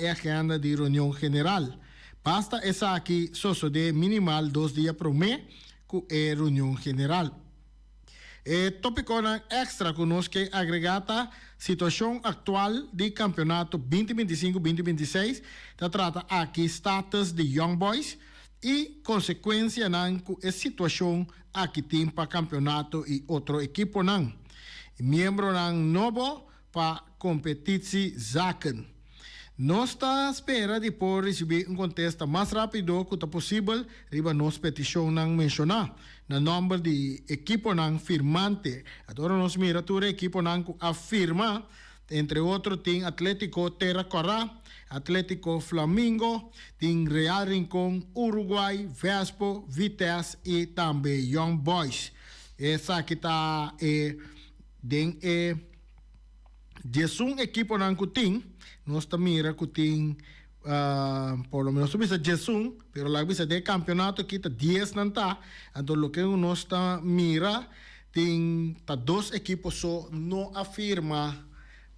e agenda di reunion general. Basta esaki sosodé minimal dos dia promé ku e reunion general. E tópikonan èkstra ku nos ke agregá ta situashon aktual di kampionato binti 25 binti 26, ta trata aki status di Young Boys i konsekuensianan ku e situashon aki tin pa kampionato i otro ekiponan. Miembronan nobo pa kompetitsie zaken. Nos ta spera di por risibí un kontesta mas rápido ku ta posibel riba nos petishonnan menshoná, na nòmber di ekiponan firmante. Ora nos mira tur e ekiponan ku a firma, entre otro tin Atlétiko Terra Kòrá, Atlétiko Flamingo, tin Real Rincon, Uruguay, Vespo, Vitesse i tambe Young Boys. Esaki ta e den e. 11 ekiponan ku tin, nos ta mira ku tin por lo menos ta bisa 11, pero laga bisa den e kampionato aki ta 10 nan ta, anto loke nos ta mira tin ta dos ekipo so no a firma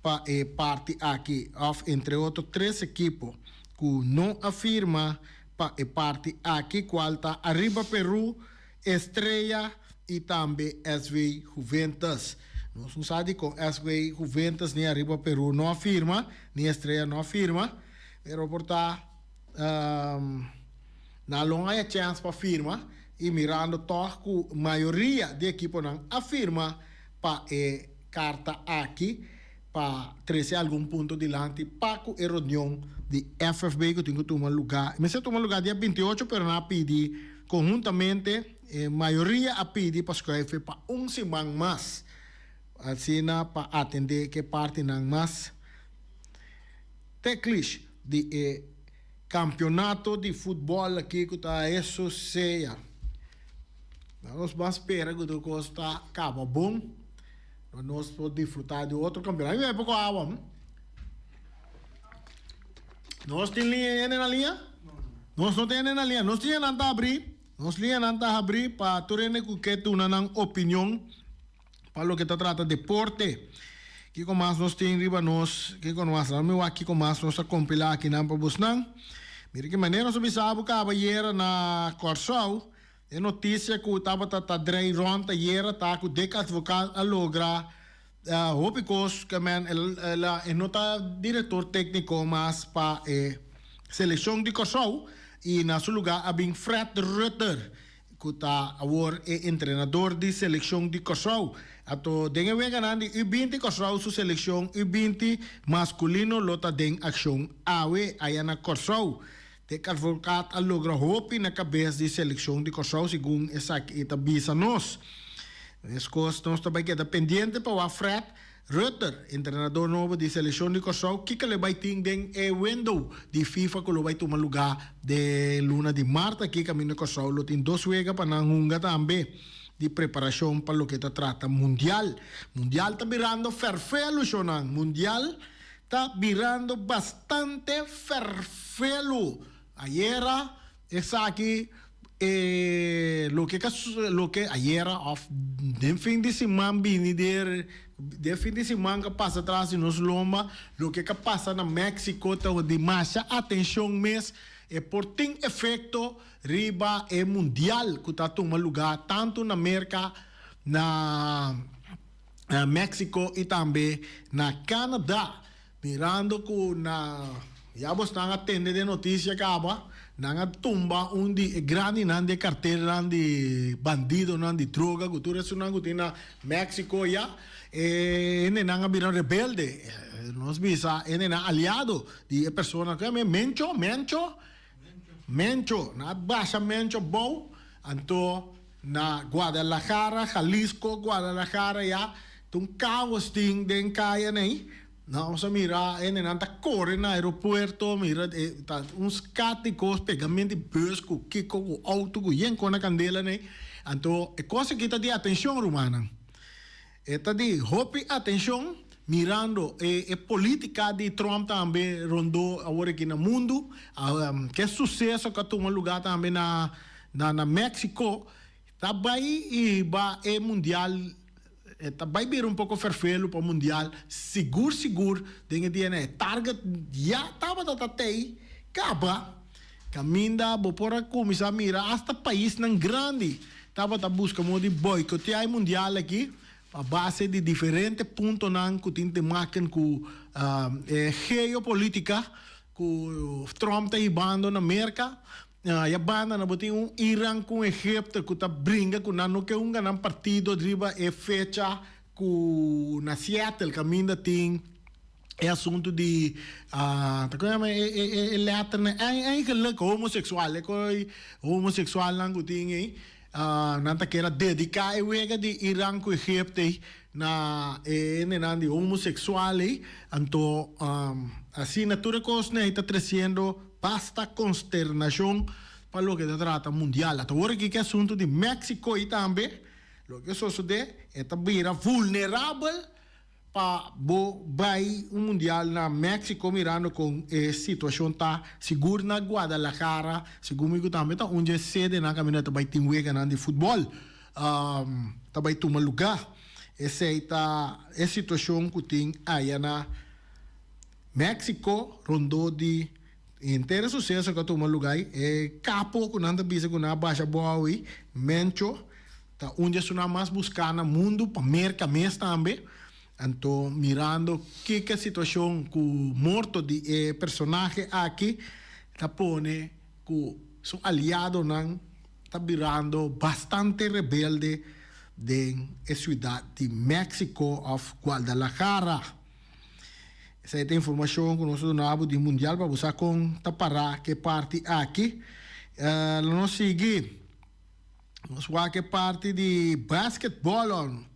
pa e parti aki òf entre otro tres ekipo ku no a firma pa e parti aki kual ta Arriba Peru, Estrella y tambe SV Juventus. Nos no sa dikon SV Juventus ni Arriba Peru no a firma, ni Estrella no a firma, pero por ta nan lo haya chèns pa firma y mirando tòg ku mayoria di ekiponan a firma pa e karta aki pa trese algun punto dilanti pa ku e reunion di FFB ku tin ku tuma lugá. E mester tuma lugá dia 28 pero nan a pidi konhuntamente e mayoria a pidi pa skuif pa un siman mas asina pa atendé ku e partinan mas teklish di e kampionato di futbòl aki ku ta eso sea. Nos ban spera ku tur kos ta kaba bon. Pa nos por disfruta di otro campeonato. Mi poko awa. Nos tin liña hende na liña? Nos no tin hende na liña. Nos liñanan ta abrí. Nos liñanan ta habrí pa tur hende ku ke duna nan opinion pa loke ta trata deporte. Kiko mas nos tin riba nos? Kiko mas? Laat mi wak kiko mas nos a kompilá akinan pa bosnan. Mira ki manera nos a bisa bo kaba ayera na Kòrsou. E notisia ku tabata ta drei rònt ayera ta ku Dick Advocaat a logra hopi kos ke men el a e no ta direktor tékniko mas pa e selekshon di Kòrsou i na su lugá a bin Fred Rutter ku ta awor e entrenador di selekshon di Kòrsou. Anto den e weganan di U 20 Kòrsou su selekshon U 20 maskulino lo ta den akshon awe aya na Kòrsou. Dick Advocaat a logra hopi na kabes di selekshon di Kòrsou segun esaki e ta bisa nos. Meskos nos ta bai keda pendiente pa wak Fred Rutter, entrenador nobo di selekshon di Kòrsou, kiko lo bai tin den e window di FIFA ku lo bai tuma lugá den luna di mart aki kaminda Kòrsou lo tin dos wega pa nan hunga tambe di preparashon pa loke ta trata mundial. Mundial ta birando fèrfelu shonnan, mundial. Ta birando bastante ferfelu. Ayera esaki e loke ka loke ayera of den fin di siman bini der den fin di siman ka pasa tras di nos lomba loke ka pasa na Mexico ta di masha atencion mes e por tin efecto riba e mundial cu ta tuma luga tanto na Merca na na Mexico y tambe na Canada. Mirando cu na ya bosnan a tende den noticia caba, nan a tumba un di e grandinan di e cartelnan di bandidonan di droga cu tur esunnan cu tin na Mexico ya, e hendenan a bira rebelde. Nos bisa hendenan aliado di e persona cu yama Mencho, Mencho, Mencho. Nan a basha Mencho bou, anto Na Guadalajara, Jalisco, Guadalajara ya ta un caos tin den caya ney. Nos a mira hendenan ta core na aeropuerto, mira ta un scat di cos, pegamento di bus cu kico, cu auto cu yen con na candela ney. Anto e cos aki ta di atencion rumannan. E ta di hopi atencion mirando e e politica di Trump tambe rondó awor aki na mundu. Ke suceso cu a tuma lugar tambe na na na Mexico ta bay hiba e mundial. E ta bai bira un poko ferfelu pa mundial, sigur sigur den e dia nan e target ya tabata ta tei kaba, kaminda bo por a kuminsá mira asta paisnan grandi tabata buska modo di boikoteá e mundial aki a base di diferente puntonan ku tin te maken ku e geopolitika ku Trump ta hibando na Merka. Ya banda nan bo tin un Iran ku un Egipto ku ta bringa ku nan no ke hunga nan partido riba e fecha ku na Seattle kaminda tin e asuntu di ta kon yama e letternan eigenlijk homoseksual e koi homoseksualnan ku tin ei nan ta kere dediká e wega di Iran ku Egipto ei na e hendenan di homoseksual ei anto asina tur e kosnan ei ta tresiendo Basta consternacion pa loke ta trata mundial. Ata ora ki ke asunto di Mexico y tambe loke sosode e ta bira vulnerabel pa bo bay un mundial na Mexico mirando con e situacion ta sigur na Guadalajara segun mi cu tambe ta un dje sedenan caminda ta bay tin weganan di futbol ta bay tuma lugar. Esey ta e situacion cu tin aya na. Mexico rondó di henter e suseso ku a tuma lugá ei, e kapo ku nan ta bisa ku nan a basha abou ei, Mencho, ta un di esunnan mas buská na mundu, pa Merka mes tambe. Anto mirando kiko e situashon ku morto di e personahe aki ta pone ku su aliadonan ta birando bastante rebelde den e siudat di Mexico òf Guadalajara. Esei ta informashon ku nos a duna bo di mundial pa bo sa kon ta pará ku e parti aki. Lo nos sigui. Nos wak e parti di basketbòl.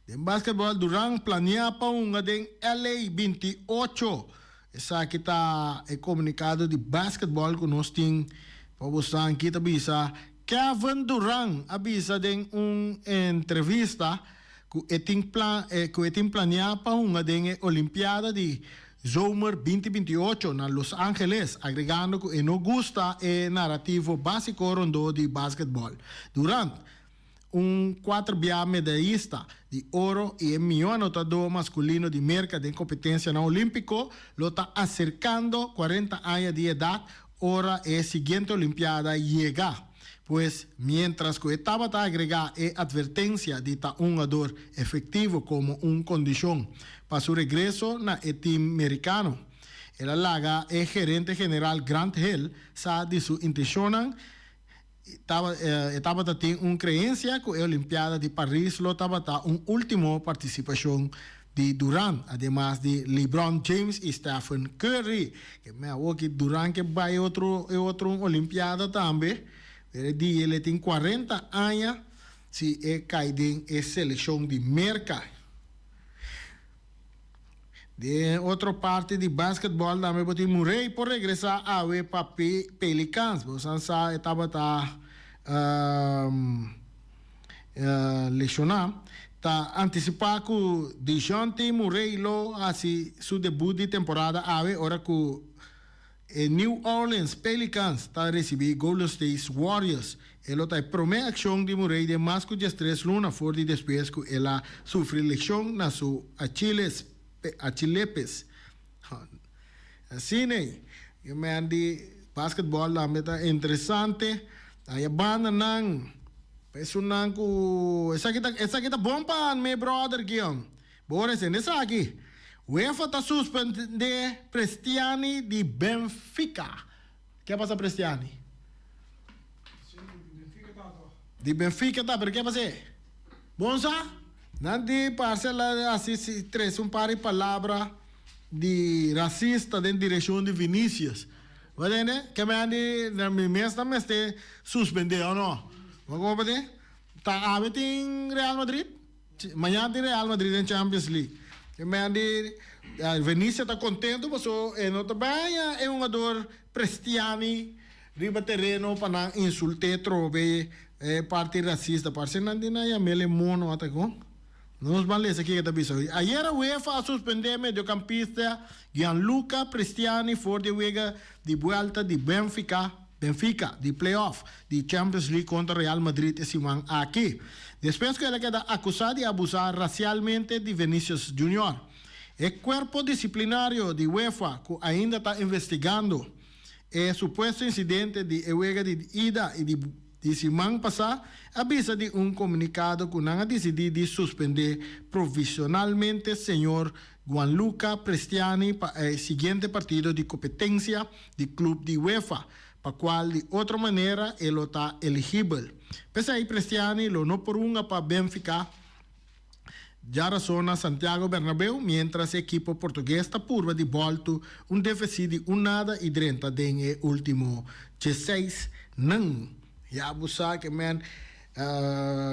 Den basketbòl Durant planiá pa hunga den LA 28. Esaki ta e komunikado di basketbòl ku nos tin pa bo sa. Aki ta bisa Kevin Durant a bisa den un entrevista ku e tin ku e tin planiá pa hunga den e Olimpiada di Zomer 2028 na Los Angeles, agregando ku e no gusta e narativo básiko rondó di basketbòl. Durant, un kuater bia medayista di oro i e mihó anotadó maskulino di Merka den kompetensianan olímpiko, lo ta aserkando 40 aña di edat ora e siguiente Olimpiada yega. Pues, miéntras ku e tabata agregá e atvertensia di ta un hungador efektivo komo un kondishon pa su regreso na e tim merikano, el a laga e gerente general Grant Hill sa di su intenshonnan. E tabata tin un kreensia ku e Olimpiada di Paris lo tabata un último partisipashon di Durant, ademas di LeBron James i Stephen Curry. Ke men awor ki Durant ke bai otro e otro un Olimpiada tambe, pero e di el e tin 40 aña si e kai den e selekshon di Merka. Den otro parti di basketball tambe bo tin Murray por regresa awe pa Pelicans. Bo san sa e tabata Lesioná. Ta antisipá ku Dejounte Murray lo hasi su debut di temporada awe ora ku e New Orleans Pelicans ta risibí Golden State Warriors. E lo ta e promé akshon di Murray den mas ku 13 luna for di despues ku el a sufri leshon na su Achilles Achilepes. Asina ei, e man di basketball tambe ta interesante. Aya bandanan, pa esunnan ku esaki ta esaki ta bon pa mi brother Gion. Bo ora esende esaki. UEFA ta suspende Prestiani di Benfica. Ke a pasa Prestiani? Di Benfica ta toch. Di Benfica ta, pero ke a pas'é? Bon sa? Nan di parce la hasi si trece un par di palabra di racista den direccion di Vinicius. Bo a tende? Ke men di na mi mes nan mester suspende o no? Bo como pa tin? Ta awe tin Real Madrid? Mañana tin Real Madrid den Champions League. Ke men di Vinicius ta contento paso e no ta baña e hungador Prestiani riba tereno pa nan insult'é trobe e parti racista. Parse nan tin a yam'el e mono ata con. Nos ban lesa kiko ta bisa hoy. Ayera UEFA a suspendé mediocampista Gianluca Prestiani for di e wega di buelta di Benfica. Benfica, di play-off di Champions League kontra Real Madrid e siman aki, despues ku el a keda akusá di abusá rasialmente di Vinicius Junior. E kuerpo disiplinario di UEFA ku ainda ta investigando e supuesto insidente di e wega di ida i di di siman pasá a bisa di un komunikado ku nan a disidí di suspendé provisionalmente señor Guanluca Prestiani pa e siguiente partido di kompetensia di klup di UEFA, pa kual di otro manera e lo ta eligibel. P'esei Prestiani lo no por hunga pa Benfica djarason na Santiago Bernabeu miéntras e ekipo portugues ta purba di bòltu un défisit di un nada i drenta den e último dieseis nan. Ya bo sa ke men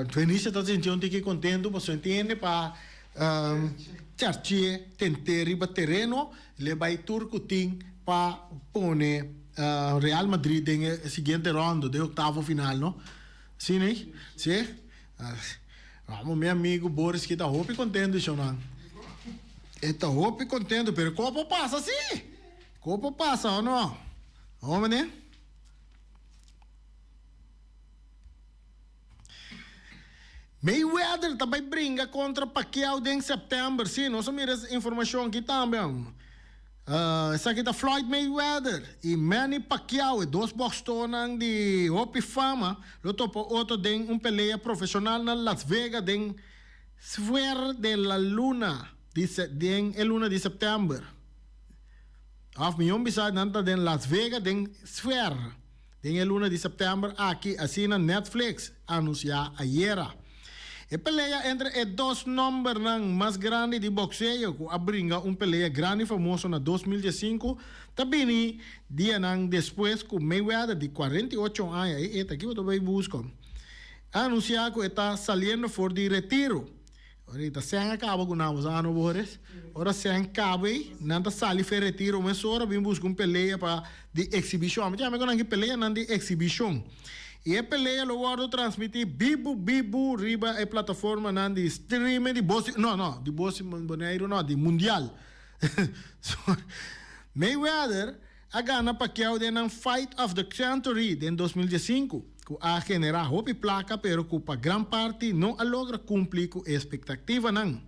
Felicia ta sinti un tiki kontentu pasobra e tende pa charchie tent'é riba tereno le bai tur ku tin pa pone Real Madrid den e siguiente rondo den oktavo final no si ne si Amo mi amigo Boris ki ta hopi kontentu shownan e ta hopi kontentu pero kon por pasa si kon por pasa o no homene. Mayweather ta bai bringa kontra Pacquiao den sèptèmber. Sí, nos a mira es informashon aki tambe. Esaki ta Floyd Mayweather i Manny Pacquiao, e dos bòksdornan di hopi fama, lo topa otro den un pelea profeshonal na Las Vegas den sfer de la luna di den e luna di sèptèmber. Òf mihó bisa nan ta den Las Vegas den sfer. Den e luna di sèptèmber aki, asina Netflix a anunsiá ayera. E pelea entre e dos nòmbernan mas grandi di bokseo ku a bringa un pelea grandi famoso na 2015 ta bini dianan despues ku Mayweather di 48 aña, e e ta aki bo ta bai buska, a anunsiá ku e ta saliendo for di retiro. Ora ta sèn a kaba ku nan, bo sa no Boris? Ora sèn kaba ei, nan ta sali for e retiro mesora bin buska un pelea pa di eksibishon. Mi ta yama ku nan ki peleanan di eksibishon. I e pelea lo wòrdu transmití bibu bibu riba e plataformanan di streaming di Bos no no di Bos Boneiru no, di mundial. Mayweather a gana Pacquiao den nan Fight of the Century den 2015, ku a generá hopi plaka pero ku pa gran parti no a logra kumpli ku e espektativanan.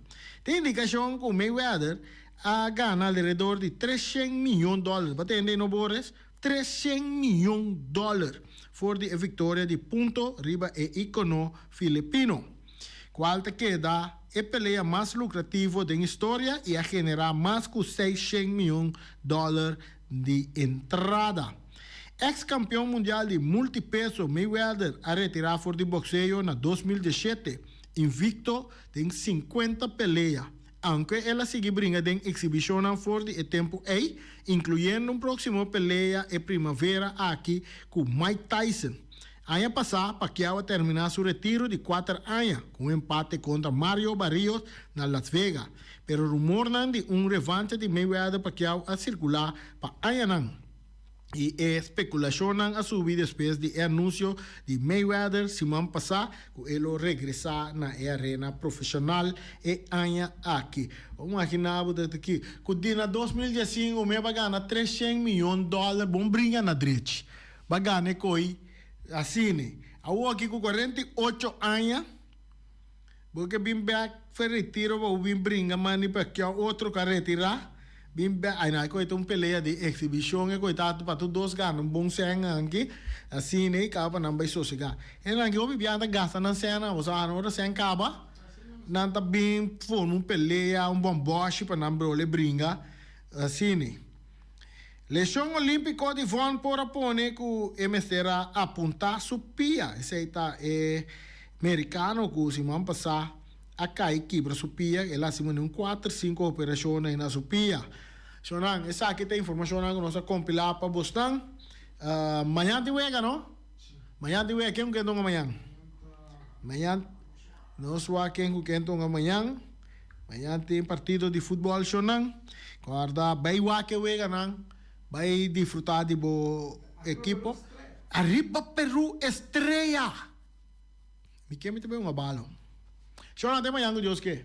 Tin indikashon ku Mayweather a gana alrededor di 300 miyon dòler, bo a tende no Boris? 300 miyon dòler for di e viktoria di punto riba e ikono filipino, kual ta keda e pelea mas lukrativo den historia i a generá mas ku 600 miyon dòler di entrada. Eks kampeon mundial di multipeso Mayweather a retirá for di bokseo na 2017, invikto den 50 pelea. Aunke el a sigui bringa den eksibishonnan for di e tempu ei, inkluyendo un próksimo pelea e primavera aki ku Mike Tyson. Aña pasá, Pacquiao a terminá su retiro di kuater aña ku un empate kontra Mario Barrios na Las Vegas, pero rumornan di un revancha di Mayweather-Pacquiao a sirkulá pa añanan. I e spekulashonnan a subi despues di e anunsio di Mayweather siman pasá ku e lo regresá na e arena profeshonal e aña aki. Bo imaginá bo ta ki ku di na 2015 mi a ba gana 300 miyon dòler bon bringa na drechi. Ba gana e koi asina. Awor aki ku 48 aña Bo ke bin bek for retiro bo bin bringa mani pa kia otro ka retira bin bek ay na koe ta un pelea di exhibicion e koe ta pa tur dos gana un bon sèn anki asina e kaba pa nan bai sosega e nan ki hopi bia ta gasta nan sèn bo sa ora sèn kaba nan ta bin forma un pelea un bòmbòshi pa nan brole bringa asina. Lesion Olimpico di Von por a pone cu e mester a apunta su pia. Esey ta e mericano cu siman pasa a cay kibra su pia. El a haci mane un cuater cinco operacionnan na su pia. Shonnan, esaki ta informacionnan cu nos a compila pa bosnan. Mañan tin wega, no? Mañan tin wega. Ken cu ken tunga mañan? Mañan nos wak ken cu ken tunga mañan. Mañan tin partido di futbol shownan. Guarda bay wak e weganan. Bay disfruta di bo ekipo. Ariba Peru Estrella! Mi ke mi ta bay hunga balo. Shownan te mañan ku Dios ke.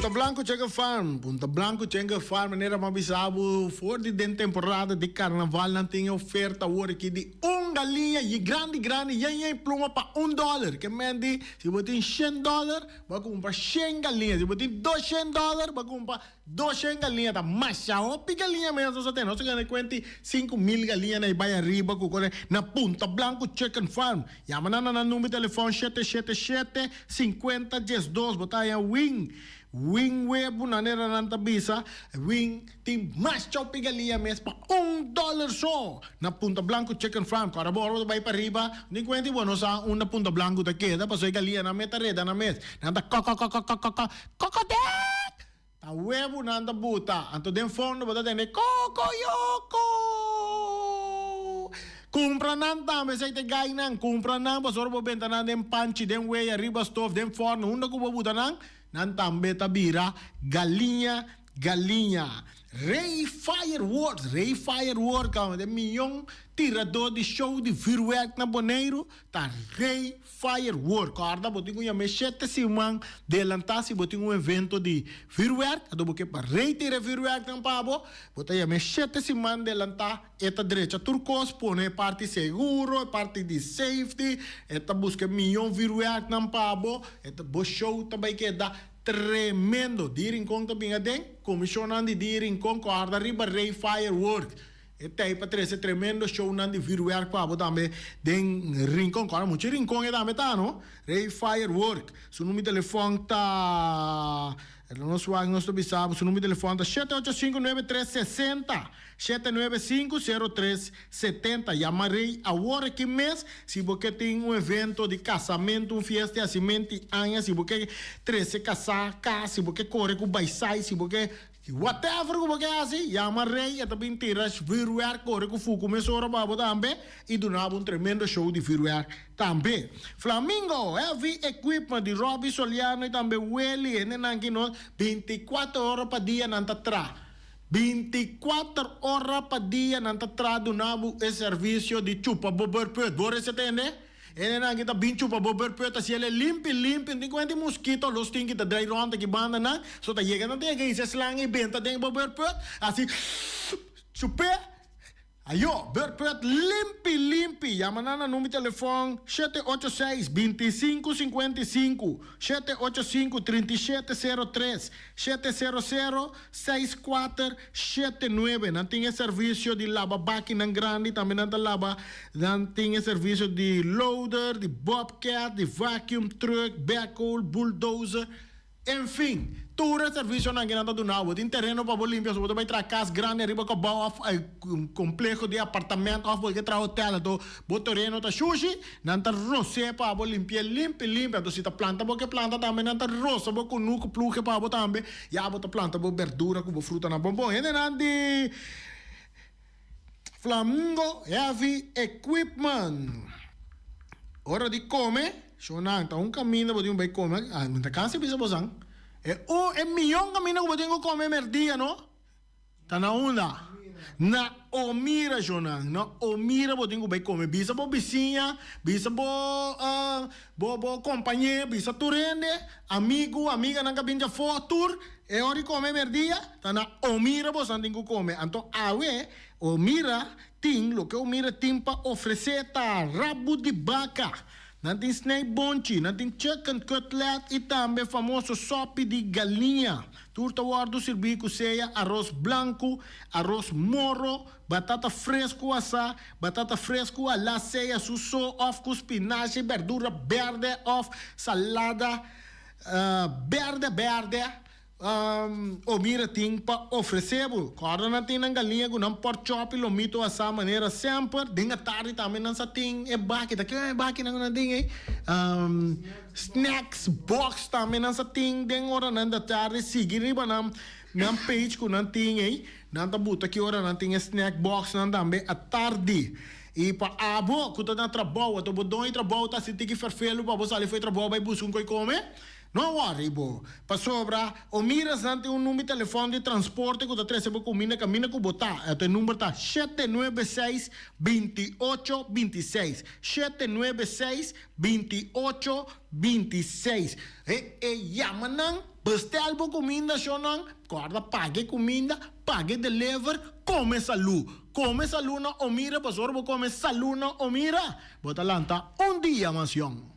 Punta Blanco Chicken Farm, Punta Blanco Chicken Farm, manera m'a bisa bo for di den temporada di carnaval nan tin e oferta awor aki di un galiña y grandi grandi yen yen pluma pa un dollar. Ke men di si bo tin shen dollar bo a cumpra shen galiña, si bo tin doshen dollar bo a cumpra Doshen galiña ta masha hopi galiña mes nos a tene. Nos a gana kuenti 5000 galiña na e bai ariba ku kore na Punta Blanco Chicken Farm. Yama nan na nan number di telefòn 777 50 12. Bo ta haña win win webu manera nan ta bisa win tin masha hopi galiña mes pa un dòler so na Punta Blanco Chicken Farm. Kòrda bo ora bo ta bai pariba tin kuenti bo no sa unda Punta Blanco ta keda pasobra e galiñanan mes ta reda nan mes. Nan ta kòkòkòkòkòkò kòkòdèk! Ta webu nan ta buta, anto den fondo bo ta tende kokoyoko! Kumpra nan tambe, esei ta e gainan, kumpra nan pasobra bo benta nan den panchi, den weya, riba stof, den fòrno, unda ku bo buta nan, nan tambe ta bira galiña, galiña. Rey Fireworks, Rey Fireworks, kaba den miyon tiradó di show di vürwèrk na Boneiru, ta Rey Firework. Kòrda bo tin ku yam'é shete siman delantá si bo tin un evento di vürwèrk, anto bo ke pa Rey tira e vürwèrknan pa bo, bo ta yam'é shete siman delantá, e ta drecha tur kos, pone e parti seguro, e parti di safety, e ta buska e miyon vürwèrknan pa bo, e ta bo show ta bai keda tremendo. Di Rincon ta bin aden, komishonnan di Di Rincon kòrda riba Rey Firework. E tei pa trese tremendo shownan di vuurwerk pa bo tambe den Rincon. Kòrda muchu Rincon e tambe ta no. Rey Firework. Su number di telefòn ta, nos wak nos ta bisa bo, su number di telefòn ta shete ocho sinku nuebe tres sesenta, shete nuebe sinku sero tres setenta. Yama Rey awor aki mes si bo ke tin un evento di kasamentu, un fiesta di hasimenti aña, si bo ke trese kasá kas, si bo ke kore ku baisai, si bo ke Whatever ku bo ke hasi, yama Rey, e ta bin tira vuurwerk kore ku fuku mesora pa bo tambe i duna bo un tremendo show di vuurwerk tambe. Flamingo Heavy Equipment di Robby Soliano i tambe Willy, hendenan ki nos bintikuater ora pa dia nan ta tra. Bintikuater ora pa dia nan ta tra duna bo e servisio di chupa bo burput. Bo rese tende? Hendenan ki ta bin chupa bo berput asi el e limpi limpi, no tin kuenta di muskito los tin ki ta drai rond aki banda nan, so ta yega nan ta yega hisa e slang i benta den bo berput, asi chup'é, ayo, berput limpi limpi, yama nan na number di telefon shete ocho seis, 25 55, shete ocho sinku, 37 sero tres, shete sero sero, Seis kuater shete nuebe. Nan tin e servisio di laba bakinan grandi, tambe nan ta laba, nan tin e servisio di loader, di bobcat, di vacuum truck, backhoe, bulldozer, enfin, tur e servisionan ke nan ta duna bo. Tin tereno pa bo limpia, so bo ta bai traha kas grandi ariba kobou òf kompleho di apartamento òf bo ke traha hotel, anto bo tereno ta shushi, Nan ta ros'é pa bo limpi'é limpi limpi. Anto si ta planta bo ke planta tambe nan ta rosa bo kunuku pluge pa bo tambe. Ya bo ta planta bo berdura ku bo frutanan bon bon. Hendenan di Flamingo Heavy Equipment. Ora di kome, shownan ta un kaminda bo tin ku bai kome. Ah, mi ta kansa bisa bosan. E un e mion kaminda ku bo tin ku kome merdia no. Ta na unda? Na Omira, Jonan. Na Omira bo tin ku bai kome. Bisa bo bisiña, bisa bo bo bo kompañé, bisa tur hende, amigu, amiganan ku a bin djafó, tur e ora di kome merdia, ta na Omira bosan tin ku kome. Anto awe Omira tin, loke Omira tin pa ofresé ta rabu di baka. Nan tin snei bonchi, nan tin chicken cutlet i tambe famoso sopi di galiña. Tur ta wòrdu sirbí ku sea aros blanku, aros moro, batata fresku asá, batata fresku alá sea su so òf ku spinashi, bèrdura bèrdè òf salada bèrdè bèrdè. Omira tin pa ofresé bo. Kòrda nan tin nan galiña ku nan pòrk chòp i lomito asá manera semper. Den atardi tambe nan sa tin e baki. Ta kiko e bakinan ku nan tin ei? Snacks box tambe nan sa tin den oranan di atardi. Sigui riba nan nan page ku nan tin ei. Nan ta buta ki ora nan tin e snack boxnan tambe atardi. I pa abo ku ta na trabou, anto bo doño di trabou ta sinti ki ferfelu pa bo sali for e trabou bai buska un koi kome. No worry bo, pasobra Omiras nan tin un number di telefòn di transporte ku ta trese bo kuminda kaminda ku bo ta. Anto e number ta 796 28 26. 796 28 26. E e yama nan, bestel bo kuminda shonnan, kòrda paga e kuminda, paga e deliver, kome salú. Kome salú na Omira pasobra bo kome salú na Omira, bo ta lanta un dia mas yòn.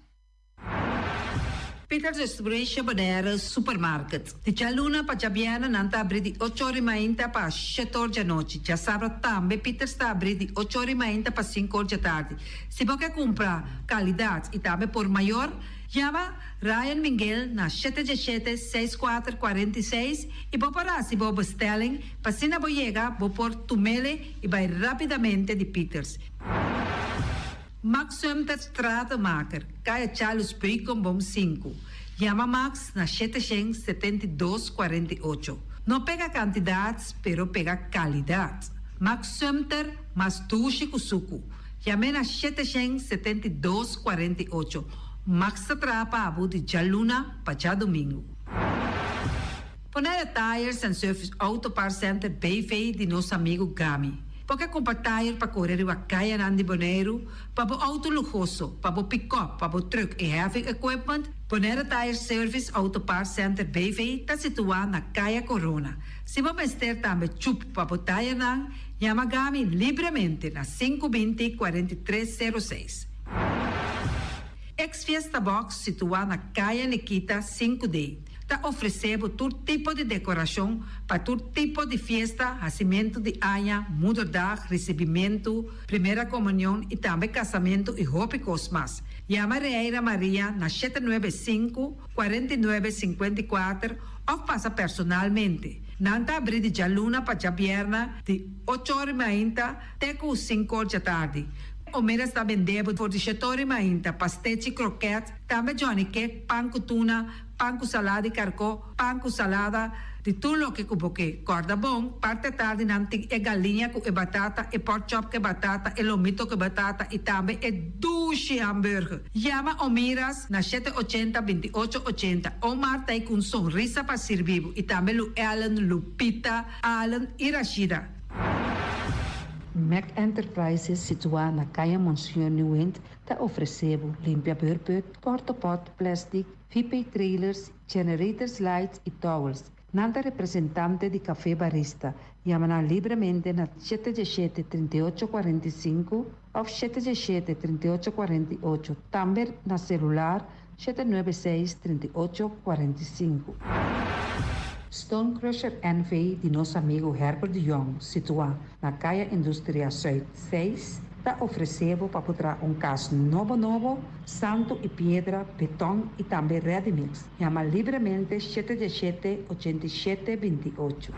Peters Distribution Bonaire Supermarket. Di djaluna pa djabièrnè nan ta abrí di ocho or i mainta pa shete or djanochi. Djasabra tambe Peters ta abrí di ocho or i mainta pa sinku or djatardi. Si bo ke kumpra kalidat i tambe por mayor, yama Ryan Minguel na shete djeshete, seis kuater, 46 i bo por hasi bo bestelling pa asina bo yega bo por tumele i bai rápidamente di Peters. Max Sumter Stratenmaker, Kaya Charles Beukenboom sinku. Yama Max na 772 48. No pega kantidat, pero pega kalidat. Max Sumter, mas dushi ku suku. Yam'é na 772 48. Max ta traha pa bo di djaluna pa djadumingu. Bonaire Tires and Service Auto Parts Center BV di nos amigu Gami. Bo ke kumpra tire pa kore riba kayanan di Boneiru, pa bo outo luhoso, pa bo pikòp, pa bo trùk i heavy equipment? Bonaire Tire Service Auto Parts Center BV ta situá na Kaya Korona. Si bo mester tambe chup pa bo tayernan, yama Gami libremente na 520 43 06. Ex Fiesta Box situá na Kaya Nikita 5D. Ta ofresé bo tur tipo di dekorashon pa tur tipo di fiesta, hasimentu di aña, moederdag, risibimentu, primera komunion i tambe kasamentu i hopi kos mas. Yama Reira Maria na 795, 49, 54 òf pasa personalmente. Nan ta abrí di djaluna pa djabièrnè di ocho or i mainta te ku sinku or djatardi. Omeras ta bendé bo for di shete or i mainta pastechi, krokèt, tambe johnny cake, pan ku tuna, Pan ku salada di karkó, pan ku salada di tur loke ku bo ke. Kòrda bon, parti atardi nan tin e galiña ku e batata, e pork chop ku e batata, e lomito ku e batata i tambe e dushi hamburger. Yama Omiras na shete ochenta, 28 ochenta. Omar ta ei ku un sonrisa pa sirbi bo i tambe Lu Ellen, Lupita, Allen i Rashida. Mac Enterprises situá na Kaya Monseñor Nieuwind ta ofresé bo limpia beurput, portopot, plastic, VP Trailers, Generators Lights y Towels. Nan ta representante di Café Barista. Yama nan libremente na 717 38 45 of 717 38 48. Tambe na celular 796 38 45. Stone Crusher NV di nos amigo Herbert de Jong, situá na Kaya Industria Zuid 6, ta ofresé bo pa por traha un kas nobo nobo, santu i piedra, beton i tambe ready mix. Yama libremente 717 87 28.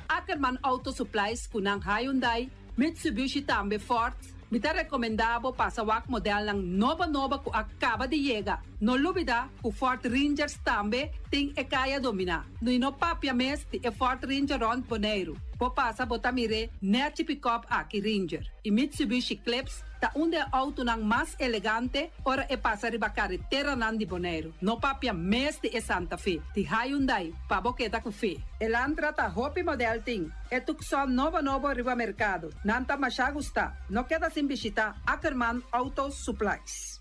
Ackerman Auto Supplies ku nan Hyundai, Mitsubishi tambe Ford. Mi ta rekomendá bo pasa wak modelnan nobo nobo ku a kaba di yega. No lubidá ku Ford Rangers tambe tin e kaya dominá. No no papia mes di e Ford Ranger rònt Boneiru. Bo pasa bo ta mir'é nèchi pick-up aki Ranger. I Mitsubishi Eclipse ta un di e outonan mas elegante ora e pasa riba kareteranan di Boneiru. No papia mes di e Santa Fe, di Hyundai, pa bo keda ku fe. Elantra ta hopi model tin. E Tucson nobo nobo riba merkado. Nan ta masha gustá. No keda sin bishitá Ackerman Auto Supplies.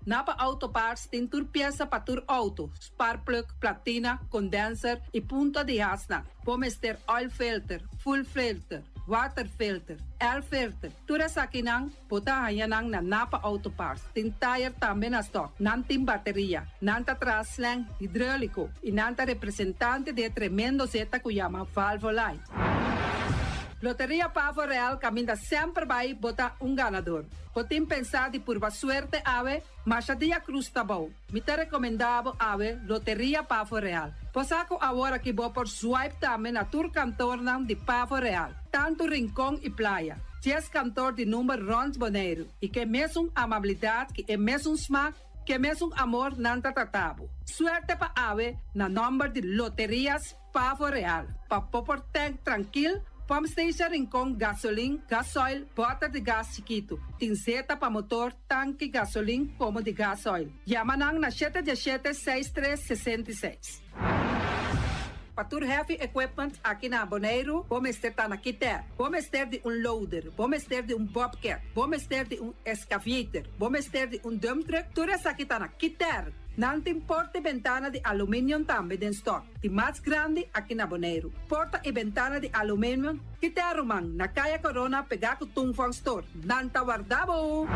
Napa Auto Parts tin tur piesa pa tur outo, spark plug, platina, condenser i punta di hasnan. Bo mester oil filter, fuel filter, water filter, air filter. Tur esakinan bo ta haña nan na Napa Auto Parts. Tin tire tambe na stock. Nan tin bateria. Nan ta traha slang hidróliko i nan ta representante di e tremendo zeta ku yama Valvoline. Loteria Pavo Real kaminda semper bai bo ta un ganador. Bo tin pensá di purba suerte awe? Masha dia krus ta bou. Mi ta rekomendá bo awe Loteria Pavo Real. Bo sa ku awor aki bo por swipe tambe na tur kantornan di Pavo Real, tantu Rincon i Playa. Dies kantor di number rònt Boneiru i ke mesun amabilidat, ki e mesun smak, ke mesun amor nan ta trata bo. Suerte pa awe na nòmber di Loterias Pavo Real, pa bo por tènk trankil. Pump Station Rincon gasolin, gasoil, bòter di gas chikitu. Tin zeta pa motor, tanki, gasolin komo di gasoil. Yama nan na shete diesshete seis tres 66. Pa tur heavy equipment aki na Boneiru bo mester ta na Kiter. Bo mester di un loader, bo mester di un bobcat, bo mester di un excavator, bo mester di un dump truck, tur esaki ta na Kiter. Nan tin porta y bentana di aluminium tambe den stock, di mas grandi aki na Boneiru. Porta y bentana di aluminium Kiter ruman, na Kaya Corona pegá ku Tung Fong Store. Nan ta warda bo!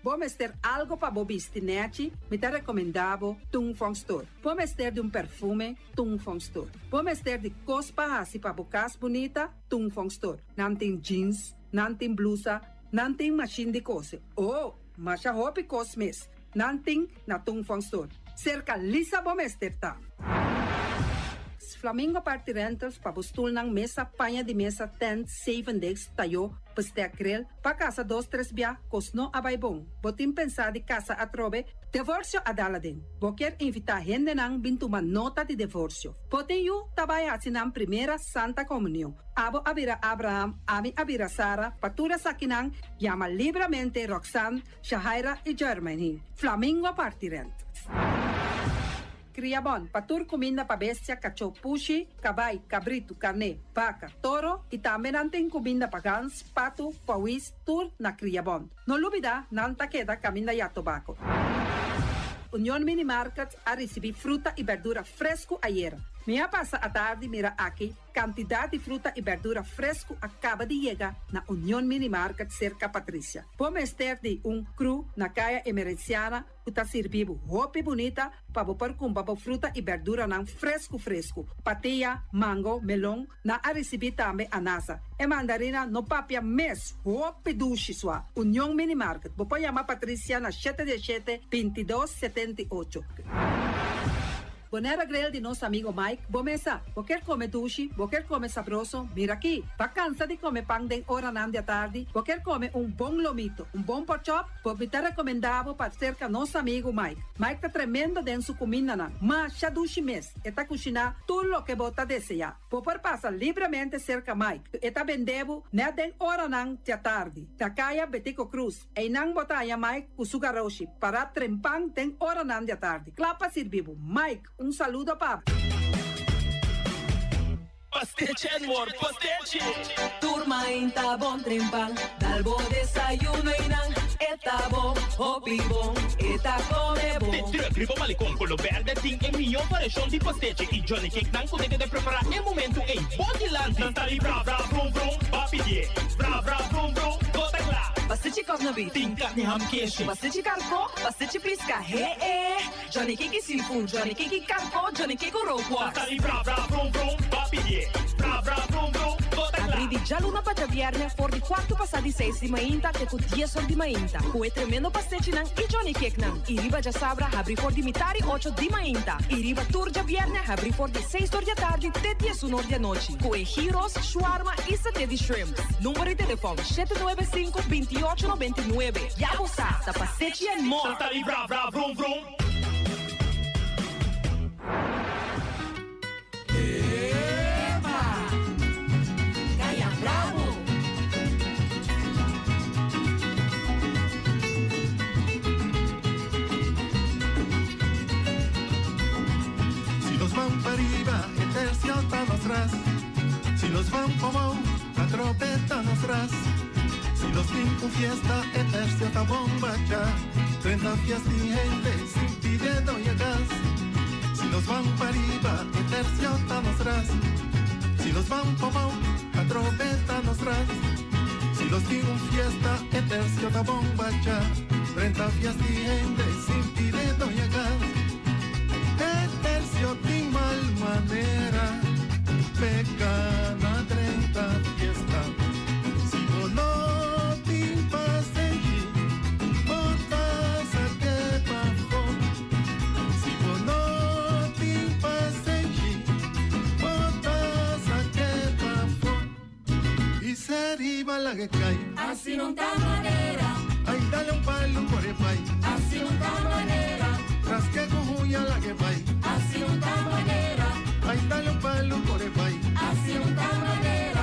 Bo mester algo pa bo bisti nechi? Mi ta rekomendá bo Tung Fong Store. Bo mester di un perfume? Tung Fong Store. Bo mester di kos pa hasi pa bo kas bunita? Tung Fong Store. Nan tin jeans, nan tin blusa, nan tin mashin di kose. Oh, masha hopi kos mes nan tin na Tung Fong Store. Serka Lisa bo mester ta. Flamingo Party Rentals pa bo stulnan, mesa, paña di mesa, tent, zeven degs, tayó, bestek grill, pa kasa dos tres bia, kos no a bai bon. Bo tin pensá di kasa atrobe? Devorsio a dal aden. Bo kier invitá hendenan bin tuma nota di devorsio. Bo tin yu ta bai hasi nan primera Santa Komunion. Abo a bira Abraham, ami a bira Sara, pa tur esakinan yama libramente Roxanne, Shahaira i Jermaine. Flamingo parti rent. Kria bon pa tur kuminda pa bestia, kachó, pushi, kabai, kabritu, karné, baka, toro i tambe nan tin kuminda pa gans, patu, pawis, tur na Kria Bon. No lubida nan ta keda kaminda ya tobako. Union Mini Market a risibí fruta i berdura fresku ayera. Mi a pasa atardi mira aki Kantidat di fruta i bèrdura fresku a kaba di yega na Union Mini Market serka Patricia. Bo mester di un kru na Kaya Emerenciana ku ta sirbi bo hopi bunita pa bo por kumpra bo fruta i bèrduranan fresku fresku. Patia, mango, melon, nan a risibí tambe anasa. E mandarina no papia mes, hopi dushi sua. Union Mini Market, bo por yama Patricia na shete diesshete, 22, 78. Bonera Grill di nos amigo Mike, bo mesa. Bo kier come dushi, bo kier come sabroso, mira aki. Ba cansa di come pan den oranan di atardi, bo kier come un bon lomito, un bon porkchop, bo mi ta recomenda bo pa cerca nos amigo Mike. Mike ta tremendo den su cumindanan, masha dushi mes, e ta cushina tur loke bo ta desea. Bo por pasa libremente cerca Mike, e ta bende bo net den oranan di atardi, na caya Betico Croes. Einan bo ta haña Mike ku su garoshi pará trempan den oranan di atardi, kla pa sirbi bo. Mike, un saludo pa bo. Pastechi and more pastechi! Tur mainta bon trempan, dal bo desayuno einan e ta bon, hopi bon, e ta come bon. De truck riba Malecon Colo Berde tin e mihó variashon di pastechi y Johnny Cake nan ku ta keda prepará e momento ei bo dilanti. Nan ta di bra bra vrum vrum, ba pidié bra bra vrum vrum, bo ta kla. Pastechi kòf na bif. Tin karni ham keshi. Pastechi karkó, pastechi piska, he e. Johnny Cake i seafood, Johnny Cake i karkó, Johnny Cake ku rookworst. Nan ta di bra bra vrum vrum, ba pidié bra bra vrum vrum, bo ta kla. Abrí di djaluna pa djabièrnè for di kuartu pasá di seis di mainta te ku dies or di mainta ku e tremendo pastechinan i Johnny Cakenan. I riba djasabra habrí for di mitari ocho di mainta i riba tur djabièrnè habrí for di seis or di atardi te diesun or di anochi ku e gyros, shawarma i saté di shrimps. Number di telefòn, 795 28 99. Ya bo sa, ta pastechi and more! Nan ta di bra bra vrum vrum. Epa! Caya bravo! Si nos ban pa riba, e tercio ta nos ras. Si nos ban pa bou, ta trope ta nos ras. Si nos tin un fiesta, e tercio ta bombacha. 30 fiesta y hende sin pide doña gas. Si nos ban pa riba, e tercio ta nos ras. Si nos ban pa bou, ta trope ta nos ras. Si nos tin un fiesta, e tercio ta bombacha. 30 fiesta y hende sin pide doña gas. E tercio tin mal manera, peca na 30 fiesta. Si bo no tin pasenshi, bo ta saké pafó. Si bo no tin pasenshi, bo ta saké pafó. I se riba lag'e kai. Así no ta manera. Ai dale un palu kore bai. Así no ta manera. Raske ku huña lag'e bai. Así no ta manera. Ai dale un palu kore bai. Así no ta manera.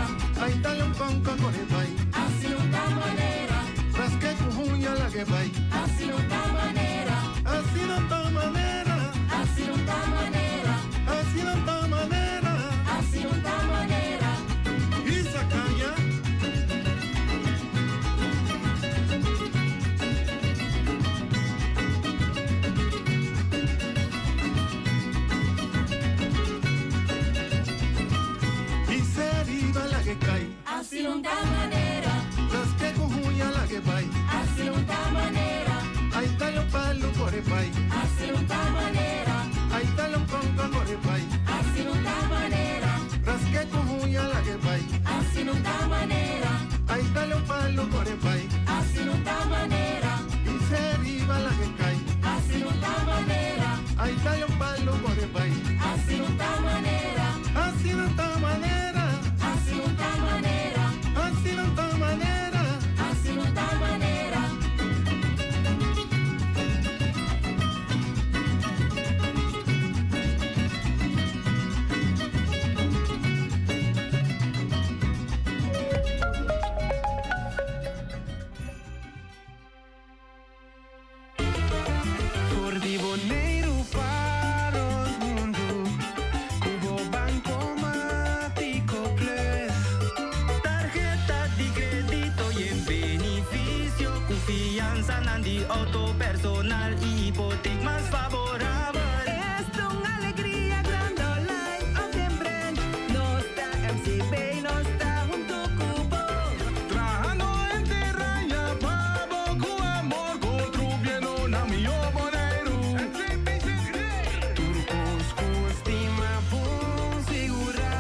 bai. Asina no ta manera. Ai dale un konka kore bai. Asina no ta manera. Raske ku huña lag'e bai. Asina no ta manera. Ai dale un palo kore bai. Asina no ta manera. Pise riba lag'e kai. Asina no ta manera. Ai dale un palo kore bai. Asina no ta manera. Asina no ta manera. Asina no ta manera. Asina no ta manera. Asina no ta manera. For di Boneiru pa rond mundu ku bo Bankomatiko Plus. Tarheta di kredito yen benifisio ku fiansanan di outo personal i hipotek mas faborabel. Esta un alegria grandi online of den branch. Nos ta MCB, nos ta hunto ku bo. Trahando henter aña pa bo ku amor contribuyendo na mihó Boneiru. Tur kos ku stima bon sigurá.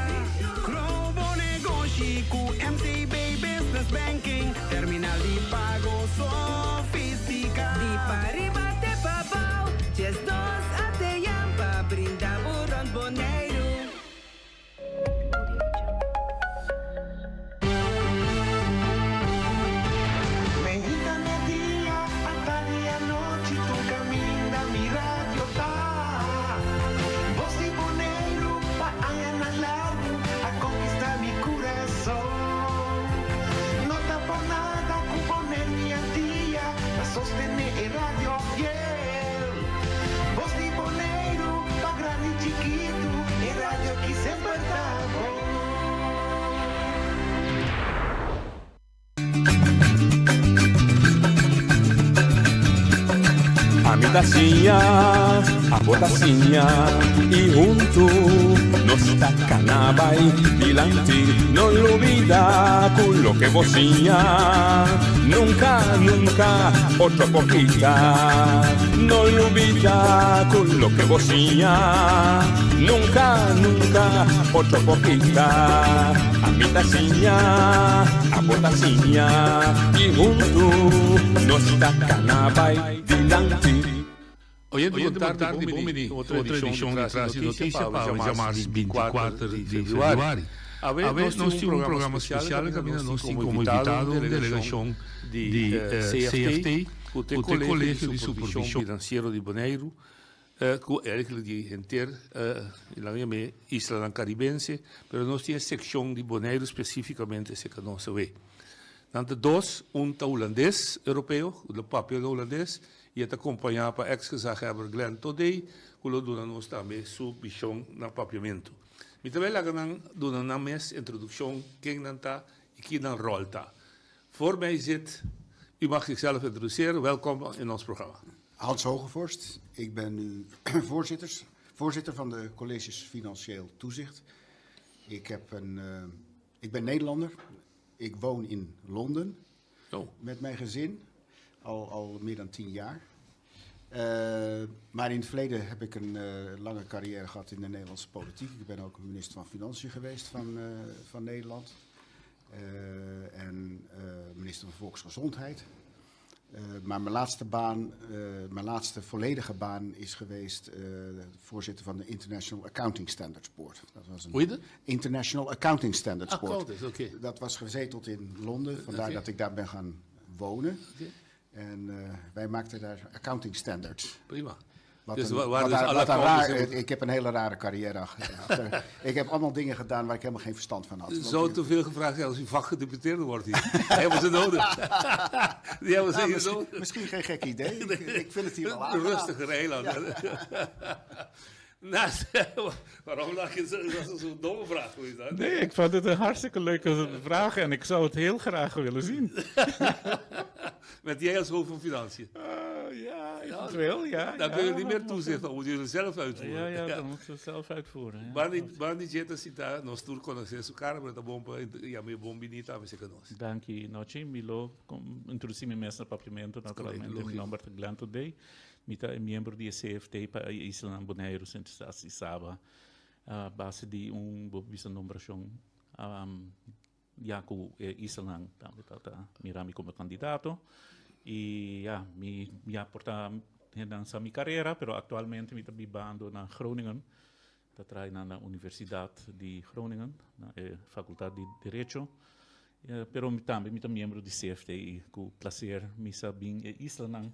Grow bo negoshi ku MCB Business Banking. Terminal di pago sofistiká. Di pariba te pabou, 12 ATM pa brinda bo rònt Boneiru. Meinta media, atardi anochi tur caminda mi radio ta. Bos di Boneiru pa añanan largu a conquista mi curason. No ta por nada cu Boneiru y Antia ta sostene e radio fiel. Bos di Boneiru pa grandi y chikitu e radio ki semper ta bon. Ami ta siña, abo ta siña y huntu nos ta cana bay dilanti. No lubida cu loke bo siña nunca, nunca otro por kita. No lubida cu loke bo siña nunca, nunca otro por kita. Ami ta siña, abo ta siña y huntu nos ta cana bay dilanti. Oyente bon tardi, bon bini otro edicion di Tras di Noticia pa awe djamars 24 di februari. Awe nos tin un programa special caminda nos tin como invitado un delegacion di CFT cu t'e Colegio di Supervision Financiero di Boneiru cu eigenlijk di henter laga yam'e islanan Caribense, pero nos tin e seccion di Boneiru specificamente cerca nos awe. Nan ta dos, un ta Hulandes Europeo, cu lo papia lo Hulandes, y e ta acompaña pa ex gezaghebber Glenn Thodey, cu lo duna nos tambe su vision na papiamento. Mi ta bay laga nan duna nan mes introduccion ken nan ta y ki nan rol ta. Voor mij zit, u mag zichzelf introduceren, welkom in ons programma. Hans Hogevorst, ik ben nu voorzitters, voorzitter van de colleges Financieel Toezicht. Ik, heb een, uh, ik ben Nederlander. Ik woon in Londen oh. met mijn gezin, al, al meer dan tien jaar. Uh, maar in het verleden heb ik een uh, lange carrière gehad in de Nederlandse politiek. Ik ben ook minister van Financiën geweest van, uh, van Nederland. En minister van Volksgezondheid. Maar mijn laatste baan, mijn laatste volledige baan is geweest voorzitter van de International Accounting Standards Board. Dat was een Hoe heet het? International Accounting Standards ah, Board. Okay. Dat was gezeteld in Londen, vandaar okay. dat ik daar ben gaan wonen. Okay. En wij maakten daar accounting standards. Prima. Wat dus een, waar wat dus een, wat een raar, ik heb een hele rare carrière achter. ik heb allemaal dingen gedaan waar ik helemaal geen verstand van had. Zou te veel gevraagd zijn als u vakgedeputeerde wordt hier. hebben ze nodig. Die hebben ze nou, hier misschien, nodig. Misschien geen gek idee. Ik, ik vind het hier wel aangenaam. Rustiger eiland. Ja. Nou, waarom lach je zo? Dat is zo'n domme vraag. Hoe is dat? Nee, ik vond het een hartstikke leuke vraag en ik zou het heel graag willen zien. Met jij als hoofd van Financiën? Ja, eventueel, ja. Dan kun je niet meer toezicht, dan moet je het zelf uitvoeren. Ja, ja, dan moeten we het zelf uitvoeren. Ja. Bani, bani jeta sita, nos tur conoce su cara, maar dat bom pa, ja, mi bom binita, mi se nos. Danki, Nochi. Mi lo introduci mi mes na papiamento, naturalmente. Mi nomber ta Glenn Thodé. Mi ta e miembro di e CFT pa e islanan Boneiru, Sint Eustatius i Saba a base di un bo bisa nombrashon ya ku e islanan tambe tabata mira mi komo kandidato i ya mi ya por ta hendenan sa mi karera pero aktualmente mi ta bibando na Groningen ta traha na Universidat di Groningen na e fakultat di derecho pero mi tambe mi ta miembro di CFT i ku plaser mi sa bin e islanan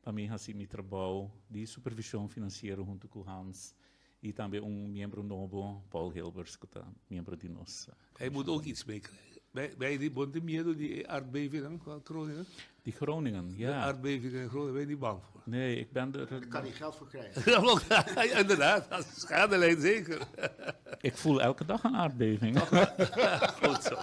pa mi hasi mi trabou di supervishon finansiero huntu ku Hans i tambe un miembro nobo Paul Hilbers ku ta miembro di nos. Hij moet ook iets meekrijgen. Ben je niet, bon tin miedo di e aardbeving van Groningen? Di Groningen, ja. De aardbeving in Groningen, ben je niet bang voor? Nee, ik ben er... Daar kan hij geld voor krijgen. Ja, inderdaad, als schadelijn zeker. Ik voel elke dag een aardbeving. Goed zo.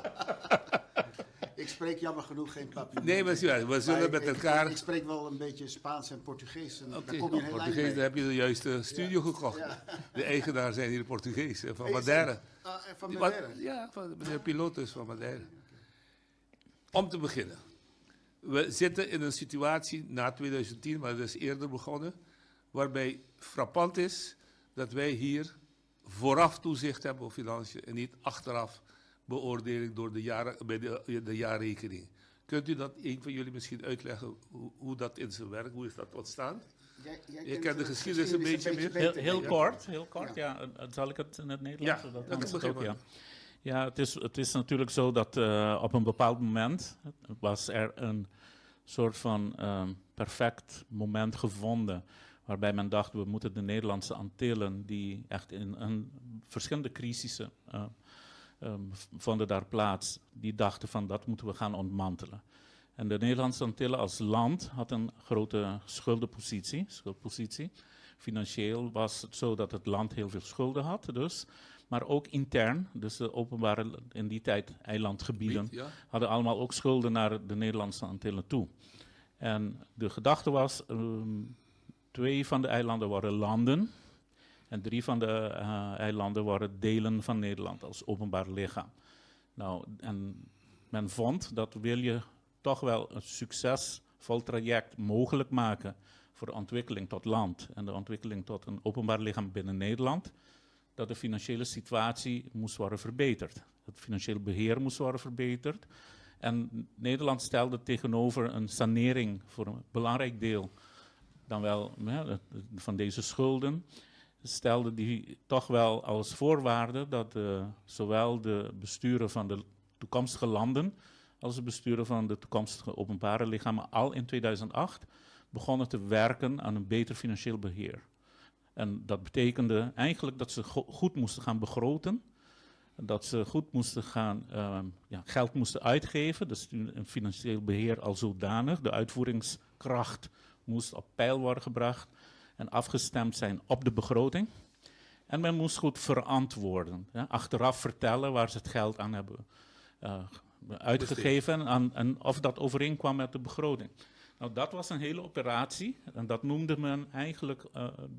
Ik spreek jammer genoeg geen Papiamento. Nee, maar zie je, we zullen Maar met ik- elkaar... Ik, spreek wel een beetje Spaans en Portugees. En Oké, daar kom je een heel eind Portugees, mee. daar heb je de juiste studio gekocht. Ja. De eigenaar zijn hier Portugees, van Is- Madeira. Ah, van Die Madeira? Ja, van meneer Pilotus van Madeira. Om te beginnen. We zitten in een situatie na 2010, maar dat is eerder begonnen, waarbij frappant is dat wij hier vooraf toezicht hebben op financiën en niet achteraf beoordeling door de, jaren, bij de jaarrekening. Kunt u dat een van jullie misschien uitleggen hoe dat in zijn werk, hoe is dat ontstaan? Jij Je kent kent de de geschiedenis een geschiedenis beetje een meer. beetje Heel, beter, heel denk ik. kort, heel kort, ja. Zal ik het in het Nederlands? Ja, Zodat dat Hans het begrijp ook, ik. ja. Ja, het is natuurlijk zo dat op een bepaald moment was er een soort van perfect moment gevonden waarbij men dacht, we moeten de Nederlandse Antillen, die echt in een verschillende crisissen vonden daar plaats, die dachten van dat moeten we gaan ontmantelen. En de Nederlandse Antillen als land had een grote schuldpositie. Financieel was het zo dat het land heel veel schulden had, dus. Maar ook intern, dus de openbare, in die tijd eilandgebieden, Gebied, ja. hadden allemaal ook schulden naar de Nederlandse Antillen toe. En de gedachte was, 2 van de eilanden waren landen en 3 van de eilanden waren delen van Nederland als openbaar lichaam. En men vond dat wil je toch wel een succesvol traject mogelijk maken voor de ontwikkeling tot land en de ontwikkeling tot een openbaar lichaam binnen Nederland, dat de financiële situatie moest worden verbeterd. Het financieel beheer moest worden verbeterd. En Nederland stelde tegenover een sanering voor een belangrijk deel dan wel, hè, van deze schulden, stelde die toch wel als voorwaarde dat zowel de besturen van de toekomstige landen als de besturen van de toekomstige openbare lichamen al in 2008 begonnen te werken aan een beter financieel beheer. En dat betekende eigenlijk dat ze goed moesten gaan begroten, dat ze goed moesten gaan, ja, geld moesten uitgeven, dus een financieel beheer al zodanig, de uitvoeringskracht moest op peil worden gebracht en afgestemd zijn op de begroting. En men moest goed verantwoorden, hè, achteraf vertellen waar ze het geld aan hebben uitgegeven en of dat overeenkwam met de begroting. Dat was een hele operatie en dat noemde men eigenlijk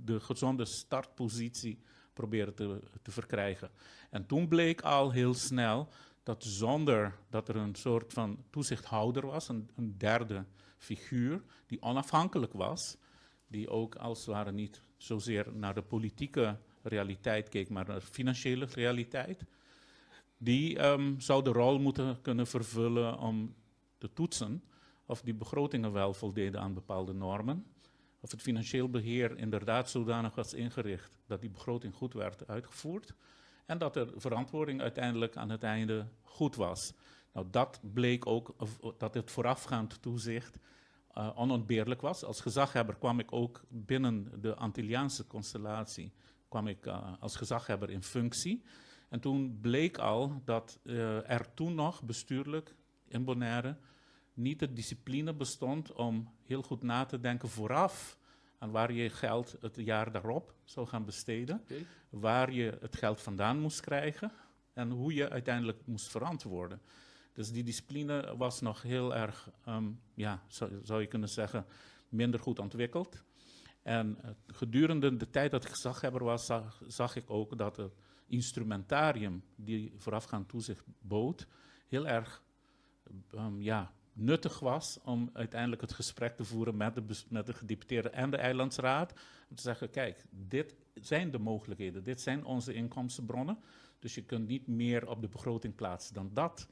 de gezonde startpositie proberen te verkrijgen. En toen bleek al heel snel dat zonder dat er een soort van toezichthouder was, een derde figuur die onafhankelijk was, die ook als het ware niet zozeer naar de politieke realiteit keek, maar naar de financiële realiteit, die zou de rol moeten kunnen vervullen om te toetsen of die begrotingen wel voldeden aan bepaalde normen, of het financieel beheer inderdaad zodanig was ingericht dat die begroting goed werd uitgevoerd en dat de verantwoording uiteindelijk aan het einde goed was. Dat bleek ook dat het voorafgaand toezicht onontbeerlijk was. Als gezaghebber kwam ik ook binnen de Antilliaanse constellatie, kwam ik als gezaghebber in functie. En toen bleek al dat er toen nog bestuurlijk in Bonaire niet de discipline bestond om heel goed na te denken vooraf aan waar je geld het jaar daarop zou gaan besteden, waar je het geld vandaan moest krijgen en hoe je uiteindelijk moest verantwoorden. Dus die discipline was nog heel erg, ja, zou je kunnen zeggen, minder goed ontwikkeld. En gedurende de tijd dat ik gezaghebber was, zag ik ook dat het instrumentarium die voorafgaand toezicht bood, heel erg nuttig was om uiteindelijk het gesprek te voeren met de, met de gedeputeerde en de eilandsraad. Om te zeggen, kijk, dit zijn de mogelijkheden, dit zijn onze inkomstenbronnen. Dus je kunt niet meer op de begroting plaatsen dan dat.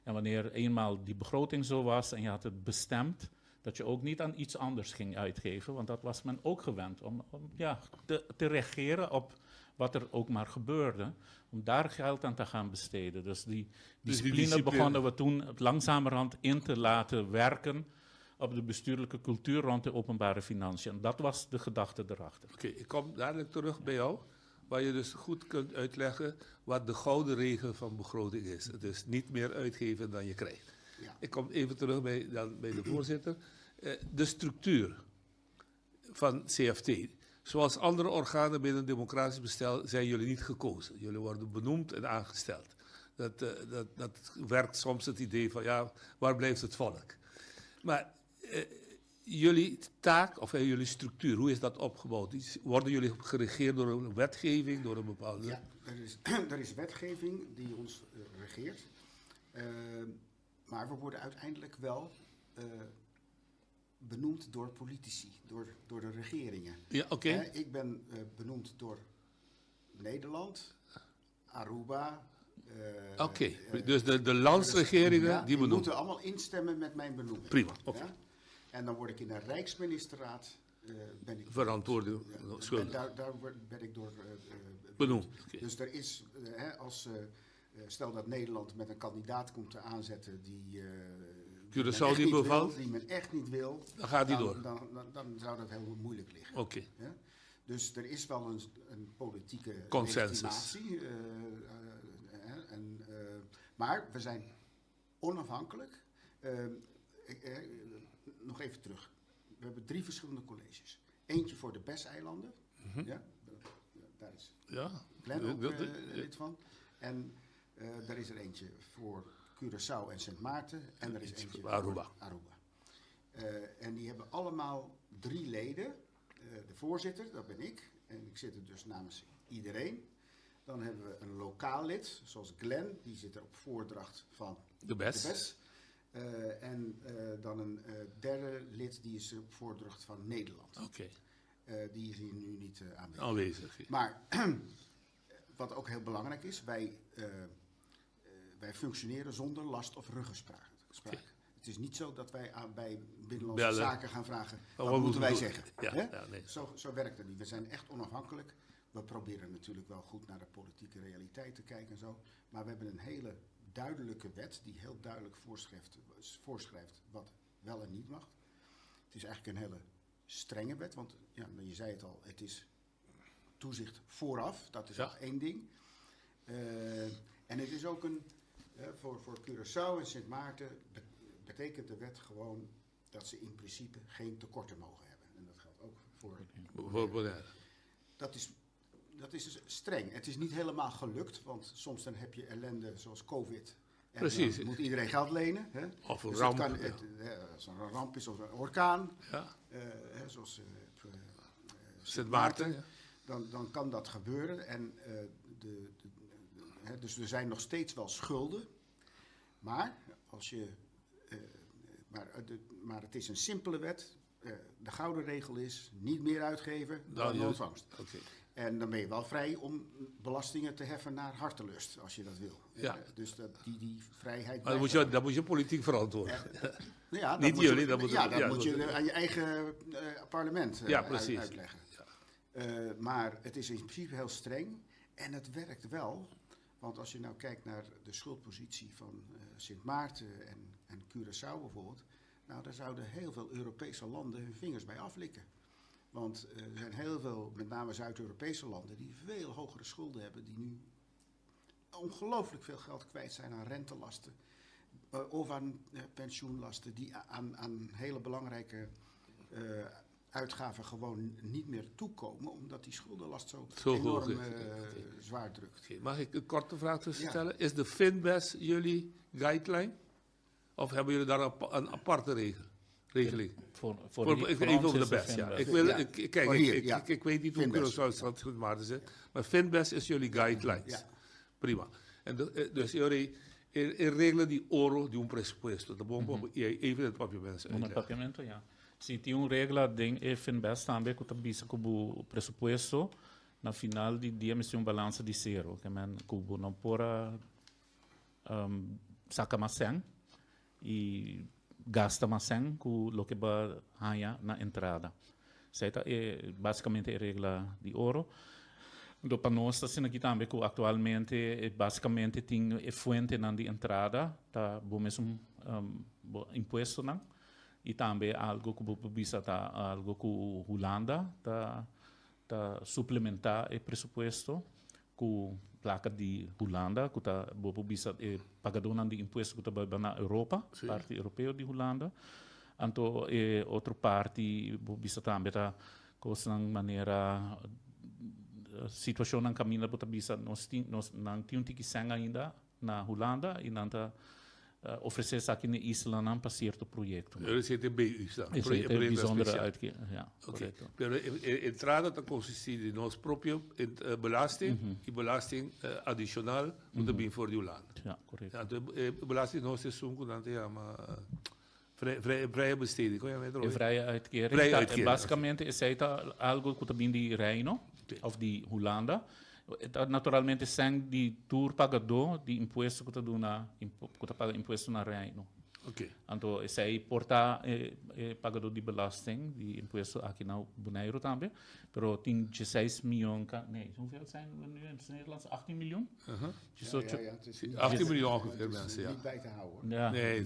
En wanneer eenmaal die begroting zo was en je had het bestemd, dat je ook niet aan iets anders ging uitgeven, want dat was men ook gewend om, om ja, te, te reageren op wat er ook maar gebeurde, om daar geld aan te gaan besteden. Dus die discipline, dus die discipline begonnen we toen langzamerhand in te laten werken op de bestuurlijke cultuur rond de openbare financiën. En dat was de gedachte erachter. Oké, okay, ik kom dadelijk terug bij jou, waar je dus goed kunt uitleggen wat de gouden regel van begroting is. Het is niet meer uitgeven dan je krijgt. Ja. Ik kom even terug bij, dan, bij de voorzitter. Uh, de structuur van CFT. Zoals andere organen binnen een democratisch bestel zijn jullie niet gekozen. Jullie worden benoemd en aangesteld. Dat, uh, dat, dat werkt soms het idee van, ja, waar blijft het volk? Maar uh, jullie taak of uh, jullie structuur, hoe is dat opgebouwd? Worden jullie geregeerd door een wetgeving, door een bepaalde... Ja, er is, er is wetgeving die ons regeert. Maar we worden uiteindelijk wel benoemd door politici, door, door de regeringen. Ja, oké. Okay. Ik ben uh, benoemd door Nederland, Aruba. Uh, oké, okay. dus de, de landsregeringen ja, die benoemen. Die moeten allemaal instemmen met mijn benoeming. Prima, oké. Okay. Ja? En dan word ik in de Rijksministerraad ben ik verantwoordelijk, ja, schuldig. Daar, daar ben ik door benoemd. Okay. Dus er is, hè, als, stel dat Nederland met een kandidaat komt te aanzetten die Curaçao die bevalt? Die men echt niet wil. Dan gaat die door. Dan, dan, dan, zou dat heel moeilijk liggen. Oké. Okay. Ja? Dus er is wel een, een politieke consensus. Uh, en, uh, maar we zijn onafhankelijk. Ik, nog even terug. We hebben drie verschillende colleges. Eentje voor de BES-eilanden. Mm -hmm. Ja, daar is ja. Glenn ook lid van. En daar is er eentje voor Curaçao en Sint Maarten. En er is eentje Aruba. voor Aruba. Uh, en die hebben allemaal drie leden. Uh, de voorzitter, dat ben ik. En ik zit er dus namens iedereen. Dan hebben we een lokaal lid, zoals Glenn. Die zit er op voordracht van de BES. De BES. Uh, en dan een derde lid, die is op voordracht van Nederland. Oké. Okay. die is hier nu niet aanwezig. Aanwezig. Ja. Maar wat ook heel belangrijk is, wij wij functioneren zonder last of ruggespraak. Okay. Het is niet zo dat wij aan, bij Binnenlandse Bellen. Zaken gaan vragen, wat, wat moeten wij zeggen? Ja, ja, nee. zo, zo werkt het niet. We zijn echt onafhankelijk. We proberen natuurlijk wel goed naar de politieke realiteit te kijken en zo. Maar we hebben een hele duidelijke wet die heel duidelijk voorschrijft, voorschrijft wat wel en niet mag. Het is eigenlijk een hele strenge wet, want ja, je zei het al, het is toezicht vooraf. Dat is ja. één ding. Uh, en het is ook een voor, voor Curaçao en Sint Maarten betekent de wet gewoon dat ze in principe geen tekorten mogen hebben. En dat geldt ook voor, voor Bonaire. Dat is, dat is dus streng. Het is niet helemaal gelukt, want soms dan heb je ellende zoals COVID. En Precies. Dan moet iedereen geld lenen. Hè? Of een dus ramp. Het kan, het, ja. Als er een ramp is of een orkaan, ja. uh, hè, zoals uh, Sint Maarten, ja. dan, dan kan dat gebeuren. En uh, de, de, He, dus er zijn nog steeds wel schulden. Maar, als je, uh, maar, de, maar het is een simpele wet. Uh, de gouden regel is niet meer uitgeven dan je ontvangst. Okay. En dan ben je wel vrij om belastingen te heffen naar hartelust, als je dat wil. Ja. Uh, dus dat, die, die vrijheid. Maar dan moet, je, dat moet je politiek verantwoorden. ja, niet moet jullie, je, dat moet ja, dat ja, moet je aan je eigen parlement ja, precies. uitleggen. Ja. maar het is in principe heel streng en het werkt wel. Want als je nou kijkt naar de schuldpositie van uh, Sint Maarten en, en Curaçao bijvoorbeeld, nou daar zouden heel veel Europese landen hun vingers bij aflikken. Want uh, er zijn heel veel, met name Zuid-Europese landen, die veel hogere schulden hebben, die nu ongelooflijk veel geld kwijt zijn aan rentelasten uh, of aan pensioenlasten, die aan, aan hele belangrijke uitgaven gewoon niet meer toekomen, omdat die schuldenlast zo, zo enorm uh, zwaar drukt. Okay. Mag ik een korte vraag tussen ja. stellen? Is de Finbes jullie guideline? Of hebben jullie daar een aparte regel? Regeling? Voor, voor, voor, ik, voor even over de BES, ja. Ik wil, ja. ik, kijk, hier, ik, ja. ik, ik, weet niet hoe Curaçao Sint Maarten zit, maar Finbes is jullie guidelines. Ja. Prima. En de, dus jullie, E, e regla di oro di un presupuesto. Ta bon pa even het papiamento uitleggen. Het papiamento, ja. Si, tin un regla den e FinBest tambe ku ta bisa ku bo presupuesto na final di dia mester un balansa di sero. Ke men ku bo no por a saka mas sèn i gasta mas sèn ku loke bo a haña na entrada. Esei ta e basikamente e regla di oro. Anto pa nos ta asina aki tambe ku aktualmente basikamente tin e fuentenan di entrada ta bo mesun bo impuestonan i tambe algo ku bo por bisa ta algo ku Hulanda ta ta suplementá e presupuesto ku plaka di Hulanda ku ta bo por bisa e pagadónan di impuesto ku ta bai na Europa, parti europeo di Hulanda. Anto e otro parti bo por bisa tambe ta kosnan manera situashonnan kaminda bo ta bisa nos tin nos nan tin un tiki sèn ainda na Hulanda i nan ta ofresé esaki na e islanan pa sierto proyektonan. Pero esei ta e BU sa? Esei ta e bijzondere uitkering, ja, korekto. Pero e entrada ta konsistí di nos propio belasting i belasting adishonal ku ta bin for di Hulanda. Ja, korekto. Anto e belasting di nos ta esun ku nan ta yama vrije besteding, kon yama e E vrije uitkering. Vrije uitkering. Basikamente esei ta algo ku ta bin di Reino òf di Hulanda. Ta naturalmente sèn di tur pagadó di impuesto ku ta duna ku ta paga impuesto na Reino. Anto esei por ta e pagadó di belasting di impuesto aki na Boneiru tambe, pero tin dieseis mion nee, hoeveel zijn we nu in het Nederlands? 18 miljoen? Ja, ja, het is 18 miljoen ongeveer mensen, ja. Niet bij te houden hoor. Ja. Nee,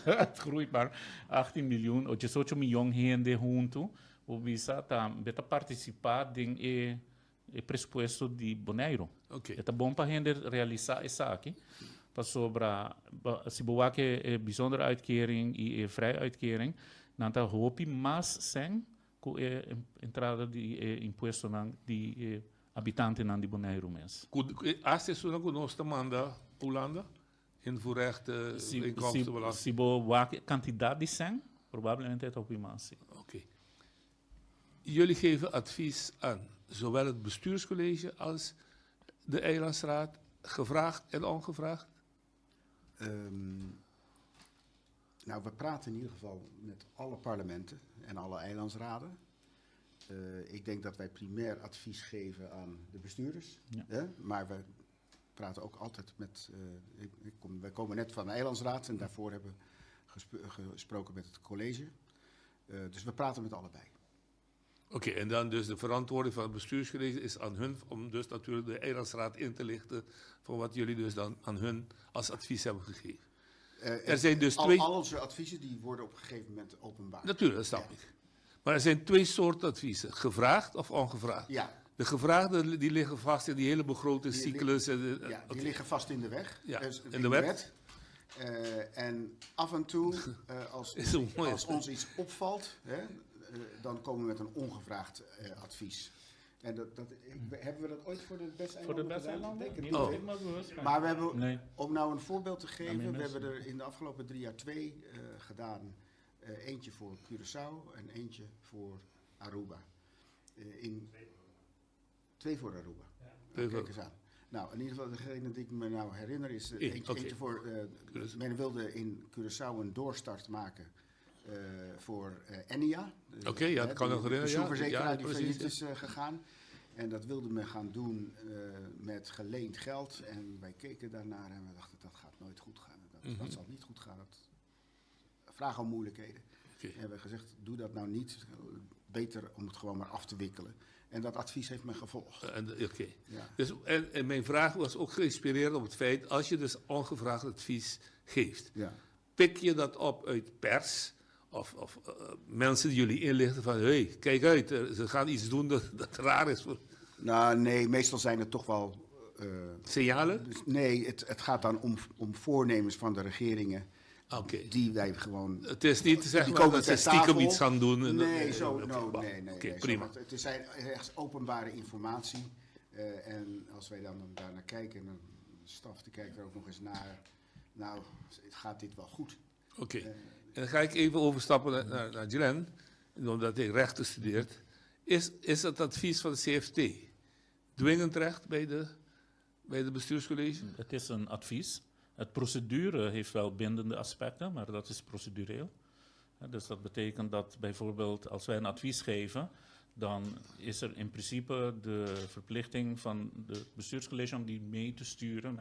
het groeit maar. 18 miljoen, o 18 miljoen hende huntu, bo bisa tambe ta partisipá den e e presupuesto di Boneiru. E ta bon pa hende realisá esaki, pasobra si bo wak e bijzondere uitkering i e vrije uitkering, nan ta hopi mas sèn ku e entrada di e impuestonan di e habitantenan di Boneiru mes. Ku hasta esunnan ku nos ta manda Hulanda, invoerrecht, inkomstenbelasting. Si bo wak e kantidat di sèn, probablemente e ta hopi mas, si. Oké. Jullie geven advies aan zowel het bestuurscollege als de eilandsraad, gevraagd en ongevraagd? Um, nou, we praten in ieder geval met alle parlementen en alle eilandsraden. Uh, ik denk dat wij primair advies geven aan de bestuurders. Ja. Hè? Maar we praten ook altijd met. Uh, ik, ik kom, wij komen net van de eilandsraad en daarvoor hebben we gesproken met het college. Uh, dus we praten met allebei. Oké, okay, en dan dus de verantwoording van het bestuurscollege is aan hun om dus natuurlijk de eilandsraad in te lichten van wat jullie dus dan aan hun als advies hebben gegeven. Uh, er zijn dus al, twee... Al onze adviezen die worden op een gegeven moment openbaar. Natuurlijk, dat snap ja. ik. Maar er zijn twee soorten adviezen, gevraagd of ongevraagd. Ja. De gevraagde die liggen vast in die hele begrotingscyclus. Die, ja, die okay. liggen vast in de weg. Ja, dus in de wet. wet. Uh, en af en toe, uh, als, als ons iets opvalt, hè, uh, dan komen we met een ongevraagd advies. En dat, dat, ik, hebben we dat ooit voor de BES-eilanden Voor de BES-eilanden? Niet oh. Maar we hebben, nee. om nou een voorbeeld te geven, we hebben er in de afgelopen drie jaar twee gedaan. Eentje voor Curaçao en eentje voor Aruba. In, twee voor Aruba. Ja. Kijk eens aan. Nou, in ieder geval, degene die ik me nou herinner is eentje, okay. eentje voor... Uh, men wilde in Curaçao een doorstart maken uh, voor uh, Ennia. Oké, okay, ja, dat kan nog herinneren. De pensioenverzekeraar ja, die failliet is gegaan. En dat wilde men gaan doen met geleend geld. En wij keken daarnaar en we dachten, dat gaat nooit goed gaan. Dat, mm -hmm. dat zal niet goed gaan. Dat vraag om moeilijkheden. Okay. En we hebben gezegd, doe dat nou niet. Beter om het gewoon maar af te wikkelen. En dat advies heeft men gevolgd. Oké. Okay. Ja. Dus, en, en mijn vraag was ook geïnspireerd op het feit, als je dus ongevraagd advies geeft, ja. pik je dat op uit pers of, of uh, mensen die jullie inlichten van, hé, hey, kijk uit, ze gaan iets doen dat, dat raar is. Voor... Nou nee, meestal zijn het toch wel... Uh, Signalen? Dus, nee, het, het gaat dan om, om voornemens van de regeringen. Okay. Die wij gewoon. Het is niet zeg maar dat ze stiekem iets gaan doen. En nee, zo, okay, no, nee, nee. Oké, nee, prima. Zo, het is echt openbare informatie. Uh, en als wij dan daarnaar kijken, en de staf die kijkt er ook nog eens naar. Nou, gaat dit wel goed? Oké. Okay. Uh, en dan ga ik even overstappen naar, naar, naar Glenn, omdat hij rechten studeert. Is, is het advies van de CFT dwingend recht bij de, bij de bestuurscollege? Het is een advies. Het procedure heeft wel bindende aspecten, maar dat is procedureel. Dus dat betekent dat bijvoorbeeld als wij een advies geven, dan is er in principe de verplichting van het bestuurscollege om die mee te sturen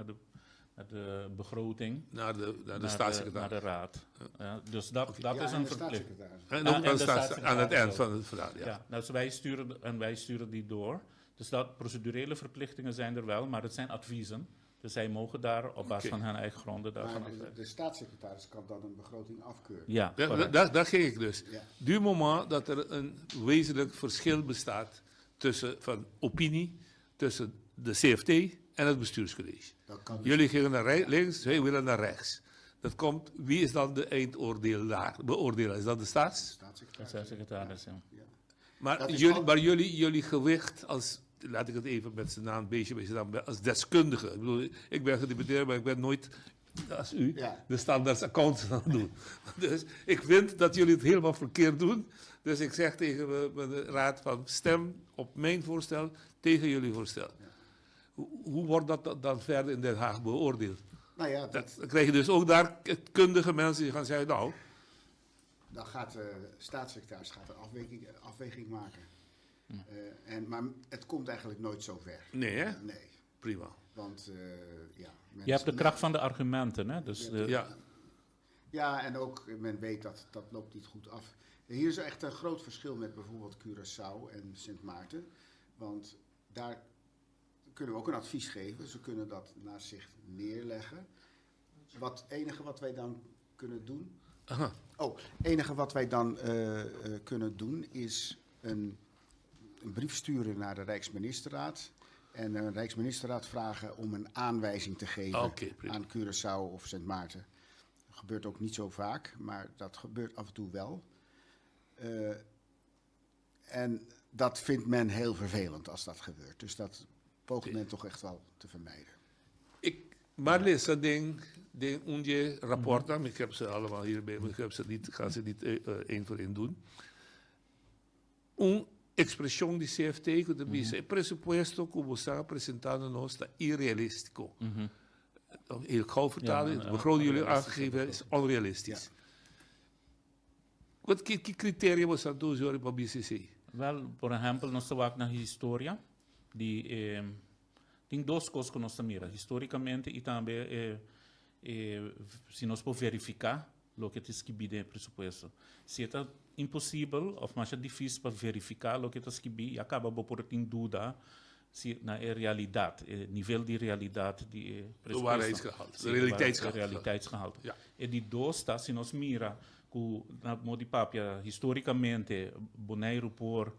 met de begroting naar de staatssecretaris. Naar de raad. Ja, dus dat Ja, is en een de verplichting. staatssecretaris. En ook En aan de aan het staatssecretaris eind ook. van het verhaal, ja. Ja, dus wij sturen, en wij sturen die door. Dus dat procedurele verplichtingen zijn er wel, maar het zijn adviezen. Dus zij mogen daar op basis van hun eigen gronden daarvan Maar de, afwijken. de staatssecretaris kan dan een begroting afkeuren. Ja, correct. Daar ging ik dus. Ja. Du moment dat er een wezenlijk verschil bestaat tussen van opinie tussen de CFT en het bestuurscollege. Dat kan dus. Jullie gingen naar links, wij willen naar rechts. Dat komt, wie is dan de eindoordeelaar? Beoordelaar? Is dat de staats? Staatssecretaris. De staatssecretaris, ja. Ja. Maar, Dat is jullie gewicht als, laat ik het even met zijn naam, beestje bij zijn naam, als deskundige. Ik bedoel, ik ben gedeputeerd, maar ik ben nooit als u de standaard accounts aan het doen. Dus ik vind dat jullie het helemaal verkeerd doen. Dus ik zeg tegen mijn raad van stem op mijn voorstel tegen jullie voorstel. Hoe wordt dat dan verder in Den Haag beoordeeld? Nou ja, dat Dan krijg je dus ook daar kundige mensen die gaan zeggen, nou... Dan gaat de staatssecretaris een afweging maken. Maar het komt eigenlijk nooit zo ver. Nee, hè? Nee. Prima. Want, ja, men Je hebt de is kracht van de argumenten, hè? Dus de Ja. Ja, en ook men weet dat dat loopt niet goed af. Hier is echt een groot verschil met bijvoorbeeld Curaçao en Sint Maarten. Want daar kunnen we ook een advies geven. Ze kunnen dat naast zich neerleggen. Wat enige wat wij dan kunnen doen... Oh, enige wat wij dan kunnen doen is een brief sturen naar de Rijksministerraad. En de Rijksministerraad vragen om een aanwijzing te geven aan Curaçao of Sint Maarten. Dat gebeurt ook niet zo vaak, maar dat gebeurt af en toe wel. En dat vindt men heel vervelend als dat gebeurt. Dus dat poogt men toch echt wel te vermijden. Ik, Marlies, dat ding, de unje rapporten, ik heb ze allemaal hier bij me, ik heb ze niet, ga ze niet één voor één doen. Un expresión de CFT que te dice, el presupuesto como está presentando no está irrealístico. Heel gauw vertalen, de begroting die jullie aangegeven is onrealistisch. Wat ki criteria was dat doen zo op BCC? Wel, por ehempel, nos ta wak na historia di tin dos cos cu nos ta mira historicamente y tambe si nos por verifica loke ta scribi den e presupuesto. Si e ta imposibel of masha dificil pa verifica loke ta scribi, ya caba bo por tin duda si na e realidad, e nivel di realidad di e De presupuesto. waarheidsgehalte, Si, de realiteitsgehalte. de realiteitsgehalte. E di dos ta si nos mira cu na modo di papia historicamente Boneiru por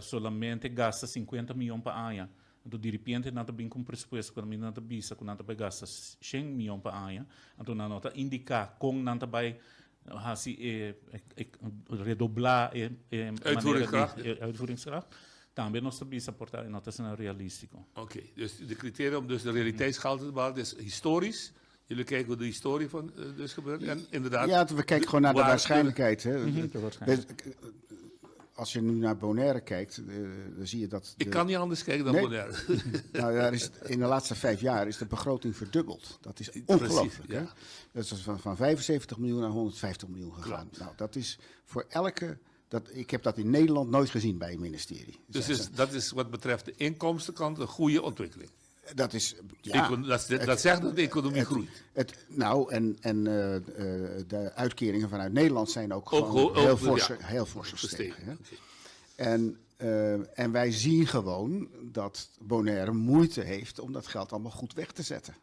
solamente gasta 50 miyon pa aña, anto diripiente nan ta bin cu un presupuesto cu nan ta bisa cu nan ta bay gasta 100 miyon pa aña, anto nan no ta indica con nan ta bay haci e, e, redobla e, e manera di Uitvoeringskracht. e uitvoeringskracht. Tambe nos ta bisa por ta e no ta asina realistico. Oké, dus de criteria om dus de realiteitsgehalte te behalen is historisch. Jullie kijken hoe de historie van dus gebeurt. En inderdaad, Ja, we kijken gewoon naar de waar waarschijnlijkheid, hè. De waarschijnlijkheid. Als je nu naar Bonaire kijkt, dan zie je dat Ik de kan niet anders kijken dan Nee. Bonaire. Nou, daar is het, in de laatste 5 jaar is de begroting verdubbeld. Dat is ongelooflijk, hè? Dat is van 75 miljoen naar 150 miljoen gegaan. Nou, dat is voor elke... Dat, ik heb dat in Nederland nooit gezien bij een ministerie. Dus dat is wat betreft de inkomstenkant een goede ontwikkeling. Dat is, ja. Dat zegt dat de economie groeit. En de uitkeringen vanuit Nederland zijn ook Ook gewoon heel fors Gestegen, gestegen, hè. En wij zien gewoon dat Bonaire moeite heeft om dat geld allemaal goed weg te zetten.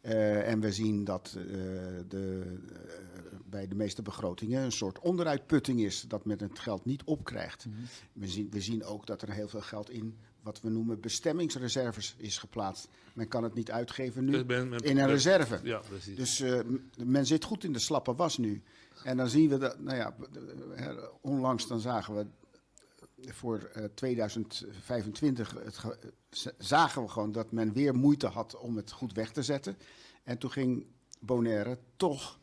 En we zien dat bij de meeste begrotingen een soort onderuitputting is, dat men het geld niet opkrijgt. We zien ook dat er heel veel geld in wat we noemen bestemmingsreserves is geplaatst. Men kan het niet uitgeven nu Dus men in een reserve. Ja, precies. Dus men zit goed in de slappe was nu. En dan zien we dat, nou ja, hè, onlangs dan zagen we voor 2025 zagen we gewoon dat men weer moeite had om het goed weg te zetten. En toen ging Bonaire toch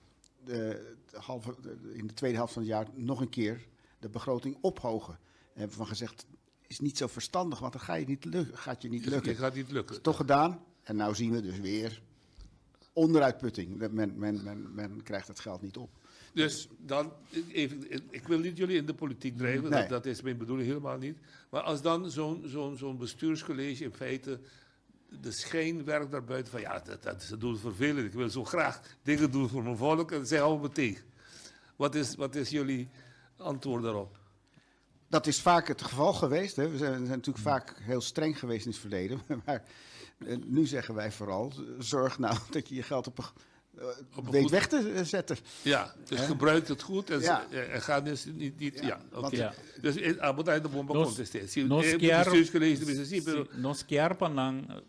in de tweede helft van het jaar nog een keer de begroting ophogen. En hebben we van gezegd, is niet zo verstandig, want dan ga je niet gaat je niet Dus lukken. het gaat niet lukken. Het is toch gedaan. En nou zien we dus weer Onderuitputting. Men krijgt het geld niet op. Dus dan, even, ik wil niet jullie in de politiek drijven, Nee. dat is mijn bedoeling helemaal niet. Maar als dan zo'n bestuurscollege in feite de schijn werkt naar buiten van ja, dat doen vervelend, ik wil zo graag dingen doen voor mijn volk en zij houden me tegen. Wat is jullie antwoord daarop? Dat is vaak het geval geweest. Hè. We zijn natuurlijk vaak heel streng geweest in het verleden. Maar nu zeggen wij vooral, zorg nou dat je je geld op een Op een weet goed weg te zetten. Ja, dus Hè? gebruik het goed en Ja. en ga dus niet, Ja, ja, oké. want Ja. Dus moet hij de bomba contesteren. Si, Nos kier, bestuurscollege de business, pero si, nos kier pa nan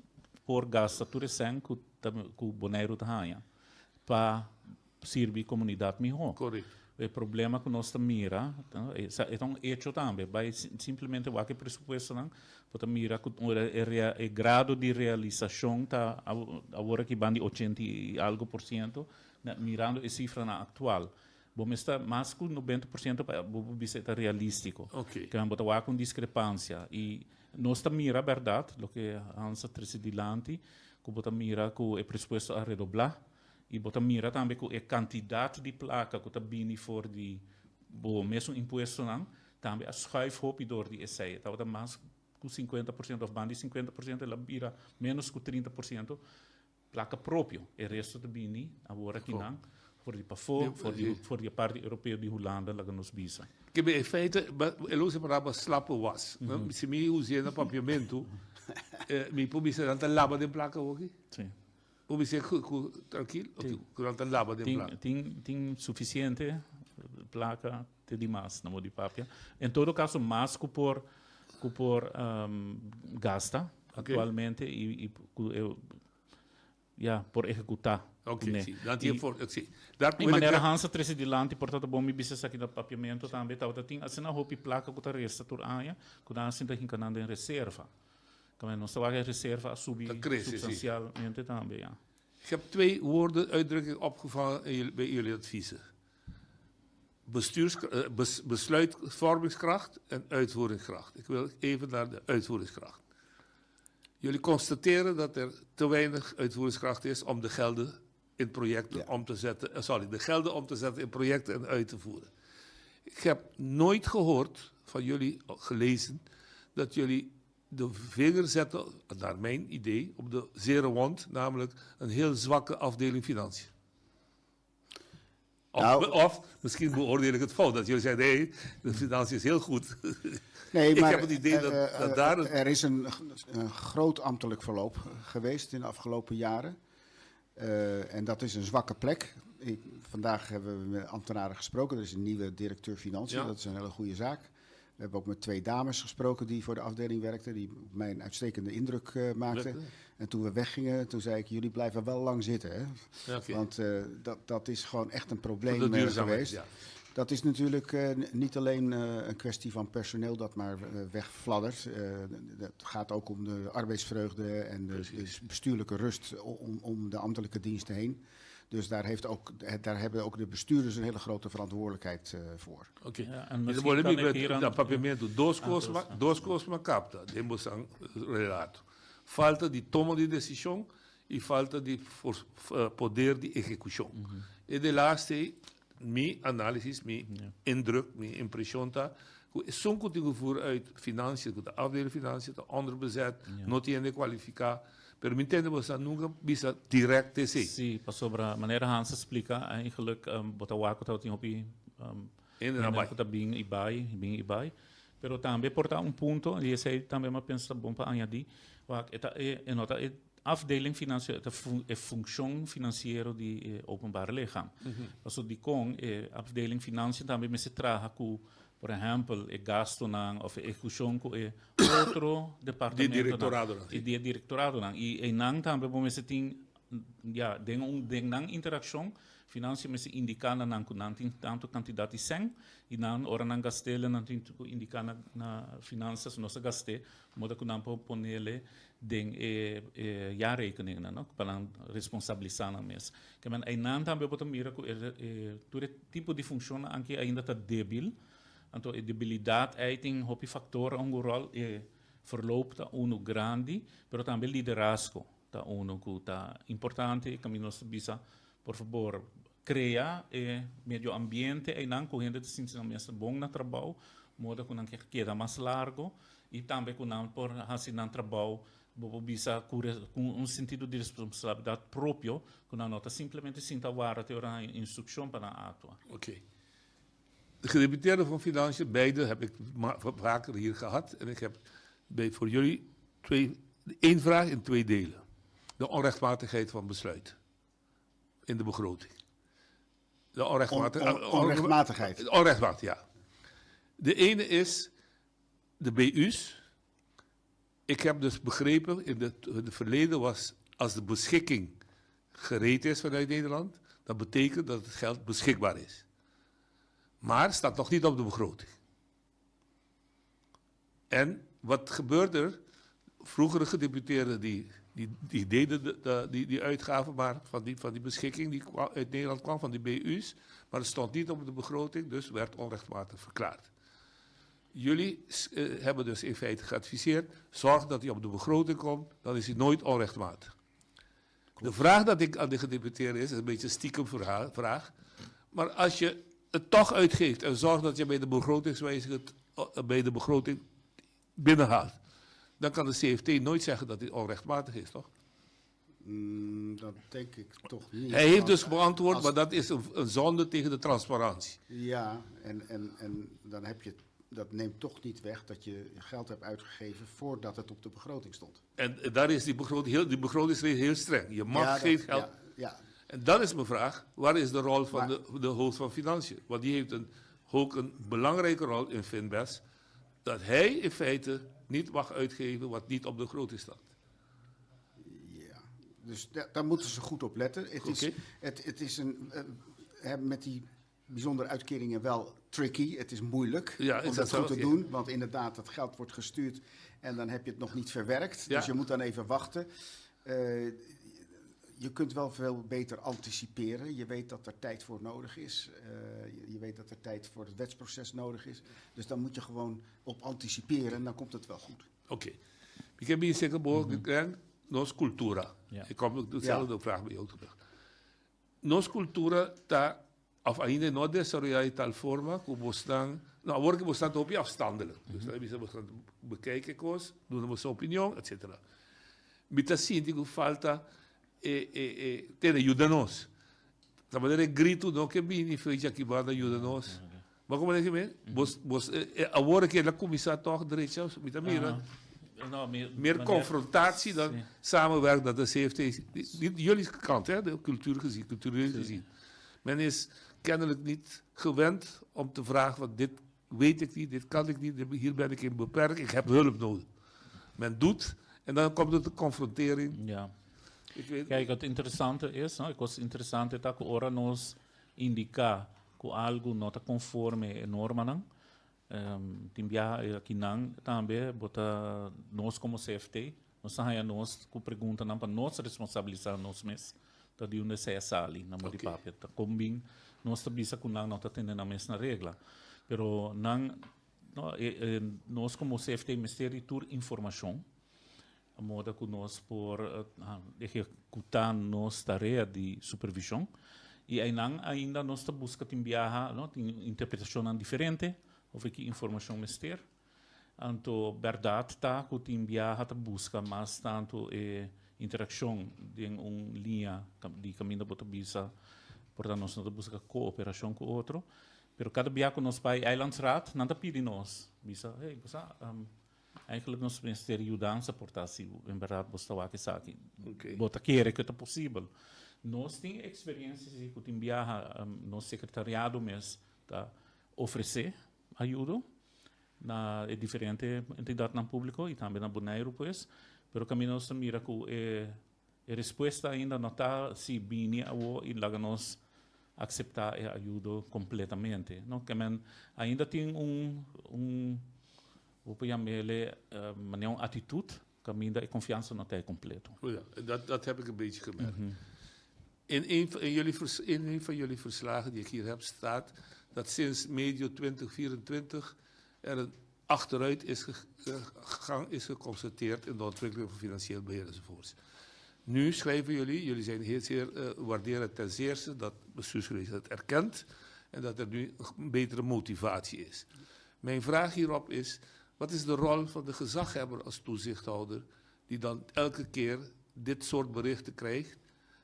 por gasta tur sen ku ku Boneiru ta haña pa sirbi komunidat mihó. Correcto. E problema ku nos ta mira, e ta un hecho tambe, bai simplemente wak e presupuestonan, bo ta mira ku e grado di realisashon ta awor aki ban di ochenta i algo por siento, mirando e sifranan aktual. Bo mester mas ku 90% pa bo por bisa e ta realístiko. Ke bo ta wak un diskrepansia. I nos ta mira bèrdat, loke Hans a trese dilanti, ku bo ta mira ku e presupuesto a redoblá. I bo ta mira tambe ku e kantidat di plaka ku ta bini for di bo mesun impuestonan tambe a schuif hopi dor di esei. E tabata mas ku 50% òf banda di 50% el a bira ménos ku 30% plaka propio. E resto ta bini awor akinan for di pafó, for di e parti europeo di Hulanda laga nos bisa. Ke in feite, e lo usa e palabra slappe was. Si mi us'é na papiamentu, mi por bisa nan ta laba den plaka awoki? Si. Bo bisa ku trankil of ku nan ta laba den plaka? Tin sufisiente plaka te di mas na modo di papia. En todo kaso mas ku por ku por gasta aktualmente i ku e ya por ehekutá kuné. I manera Hans a trese dilanti por ta ta bon mi bisa esaki na papiamentu tambe tabata tin asina hopi plaka ku ta resta tur aña ku nan a sinta hinka nan den reserva. Tambe nos ta wak e reserva a subi Ta crece, sí. substancialmente tambe, ja. Ik heb twee woorden, uitdrukkingen opgevangen in jullie, bij jullie adviezen. Bestuurs, bes, besluitvormingskracht en uitvoeringskracht. Ik wil even naar de uitvoeringskracht. Jullie constateren dat er te weinig uitvoeringskracht is om de gelden in projecten ja. om te zetten, sorry, de gelden om te zetten in projecten en uit te voeren. Ik heb nooit gehoord van jullie gelezen dat jullie de vinger zetten, naar mijn idee, op de zere wond, namelijk een heel zwakke afdeling financiën. Of, Nou, of misschien beoordeel ik het fout, dat jullie zeggen, nee, de financiën is heel goed. Nee, ik maar heb het idee dat, dat daar... Er is een groot ambtelijk verloop geweest in de afgelopen jaren. En dat is een zwakke plek. Vandaag hebben we met ambtenaren gesproken. Er is een nieuwe directeur financiën. Dat is een hele goede zaak. We hebben ook met 2 dames gesproken die voor de afdeling werkten. Die op mij een uitstekende indruk maakten. Leuk, hè? En toen we weggingen, toen zei ik, jullie blijven wel lang zitten. Hè? Ja, oké. Want dat is gewoon echt een probleem, Voor de duurzaamheid, geweest. ja. Dat is natuurlijk niet alleen een kwestie van personeel dat maar wegfladdert. Dat gaat ook om de arbeidsvreugde en de bestuurlijke rust om de ambtelijke diensten heen. Dus daar hebben ook de bestuurders een hele grote verantwoordelijkheid voor. Oké. Ja, en Dus misschien worden kan we ik met hier aan dat papiamento, dos Ah, cos dos, ma, ja. dos cos ma capta, de moçang relato. Falta de toma de decisão e falta de poder de execução. E de laatste, mijn analysis, mijn indruk, mijn impressie, ta, ku zo'n goed gevoer uit financiën, de afdeling financiën, de onderbezet, not tiene kwalifica. Pero mi entende você nunca bisa direct te sei. Sí, pasobra manera Hans explica, eigenlijk bota wako ta tin hopi In de hende bai. ku ta bin i bai, bin i bai. Pero tambe por ta un punto, y esei tambe mi a pensa bon pa añadi, wak e ta e, e nota e afdeling financieel, e ta e funccion financiero di e openbaar lichaam. Paso dikon e afdeling financiën tambe mester traha ku, por ehempel, e gastonan of e ejecucion ku e otro Di departamentonan. directoradonan, sí. E di directoradonan. I einan tambe bo mester tin, ja, den un, den nan interaccion, financiën mester indica na nan ku nan tin tanto cantidad di cen, i nan ora nan gastele, nan tin ku indica na finanzas, nos a gaste, moda ku nan por ponele den e jaarrekeningen, no? Pa nan responsabilisa nan mes. Ke men einan tambe bo ta mira ku e tur e tipo di funcion anke ainda ta debil. Anto e debilidad ei tin hopi factor un rol, e verloop ta uno grandi, pero tambe liderazgo. ta uno ku ta importante i kaminda nos ta bisa por fabor krea e medio ambiente einan ku hende ta sinti nan mes bon na trabou, moda ku nan ke keda mas largo i tambe ku nan por hasi nan trabou bo por bisa ku un sentido di responsabilidat propio ku nan no ta simplemente sinta warda te ora nan haña instrukshon pa nan aktua. Oké. De gedeputeerde van Financiën, beide heb ik vaker hier gehad en ik heb bij, voor jullie twee, één vraag in twee delen. De onrechtmatigheid van besluit in de begroting. De onrechtmatig, on, onrechtmatigheid. Onrechtmatig, ja. De ene is de BU's. Ik heb dus begrepen, in het verleden was als de beschikking gereed is vanuit Nederland, dat betekent dat het geld beschikbaar is. Maar staat nog niet op de begroting. En wat gebeurt er? Vroegere gedeputeerden die, die, die deden de, de, die, die uitgaven maar van die, van die beschikking die uit Nederland kwam, van die BU's, maar het stond niet op de begroting, dus werd onrechtmatig verklaard. Jullie uh, hebben dus in feite geadviseerd, zorg dat hij op de begroting komt, dan is hij nooit onrechtmatig. De vraag dat ik aan de gedeputeerde is, is een beetje een stiekem vraag. Maar als je het toch uitgeeft en zorgt dat je bij de begrotingswijziging het eh, bij de begroting binnenhaalt, dan kan de CFT nooit zeggen dat dit onrechtmatig is, toch? Mm, dat denk ik toch niet. Hij heeft dus beantwoord, als, maar dat is een, een, zonde tegen de transparantie. Ja, en, en, en dan heb je, dat neemt toch niet weg dat je geld hebt uitgegeven voordat het op de begroting stond. En daar is die, begroting heel, die begrotingsregel heel streng. Je mag ja, dat, geen geld. Ja, ja. En dat is mijn vraag. Waar is de rol van maar, de, de hoofd van Financiën? Want die heeft een, ook een belangrijke rol in Finbest. Dat hij in feite niet mag uitgeven wat niet op de begroting staat. Ja, dus da daar moeten ze goed op letten. Het okay. is, het, het is een, uh, met die bijzondere uitkeringen wel tricky. Het is moeilijk ja, om dat goed te doen. Want inderdaad, dat geld wordt gestuurd en dan heb je het nog niet verwerkt. Ja. Dus je moet dan even wachten. Uh, je kunt wel veel beter anticiperen. Je weet dat er tijd voor nodig is. Uh, je, je weet dat er tijd voor het wetsproces nodig is. Dus dan moet je gewoon op anticiperen en dan komt het wel goed. Oké. Okay. Ik heb hier zeker behoorlijk mm nos cultura. Ja. Ik kom dezelfde ja. vraag bij jou terug. Nos cultura ta of ainda no desaroyá di tal forma ku bosnan, no awor ku bosnan ta hopi afstandelijk. Dus dan bisa bosnan bekijk e kos, duna boso opinion, etcetera. Mi ta sinti ku falta e e e tene yuda nos. Ta manera e gritu no ke bini fecha aki banda yuda nos. Bo como deci mi? Bos bos awor ke el a kuminsá tòg drecha, mi ta mira No, mi, meer confrontatie dan sí. samenwerken dat de CFT, niet jullie kant, hè, de cultuur gezien, cultureel gezien. Men is kennelijk niet gewend om te vragen, want dit weet ik niet, dit kan ik niet, hier ben ik in beperkt, ik heb hulp nodig. Men doet en dan komt het de confrontering. Ja. Ik weet, Kijk, het interessante is, no, het interessante ta ku ora nos indica ku algo no ta conforme e normanan, um, tin biaha akinan tambe bo ta nos como CFT, nos ta haya nos ku preguntanan pa nos responsabilisa nos mes. Ta di unda esei a sali na modi papia. Ta kon bin nos ta bisa ku nan no ta tene nan mes na regla. Pero nan, no, e, e, nos komo CFT mester di tur informashon, a moda ku nos por uh, ehekutá nos tarea di supervishon. I einan ainda nos ta buska tin biaha, no, tin interpretashonnan diferente over ki informashon mester. Anto bèrdat ta ku tin biaha ta buska mas tantu e interakshon den un liña di kaminda bo ta bisa, por ta nos no ta buska kooperashon ku otro, pero kada bia ku nos bai Eilandsraad nan ta pidi nos, bisa, hey, bo sa, eigenlijk nos mester yudansa por ta si en bèrdat bo sta wak esaki. Bo ta kere ku e ta posibel. Nos tin eksperensia si ku tin biaha nos sekretariado mes ta ofresé ayudo na e diferente entidadnan publico y tambe na Boneiru pues, pero caminda nos ta mira cu e e respuesta ainda no ta si bini awo y laga nos acepta e ayudo completamente, no. Ke men ainda tin un un bo por yam'ele manera un actitud caminda e confiansa no ta e completo. Ja, dat, dat heb ik een beetje gemerkt. Mm -hmm. In een, in, jullie in een van jullie verslagen die ik hier heb staat dat sinds medio 2024 er een achteruit is gegaan, is geconstateerd in de ontwikkeling van financieel beheer enzovoorts. Nu schrijven jullie, jullie zijn heel zeer uh, waarderen ten zeerste dat bestuurscollege dat erkent en dat er nu een betere motivatie is. Mijn vraag hierop is, wat is de rol van de gezaghebber als toezichthouder die dan elke keer dit soort berichten krijgt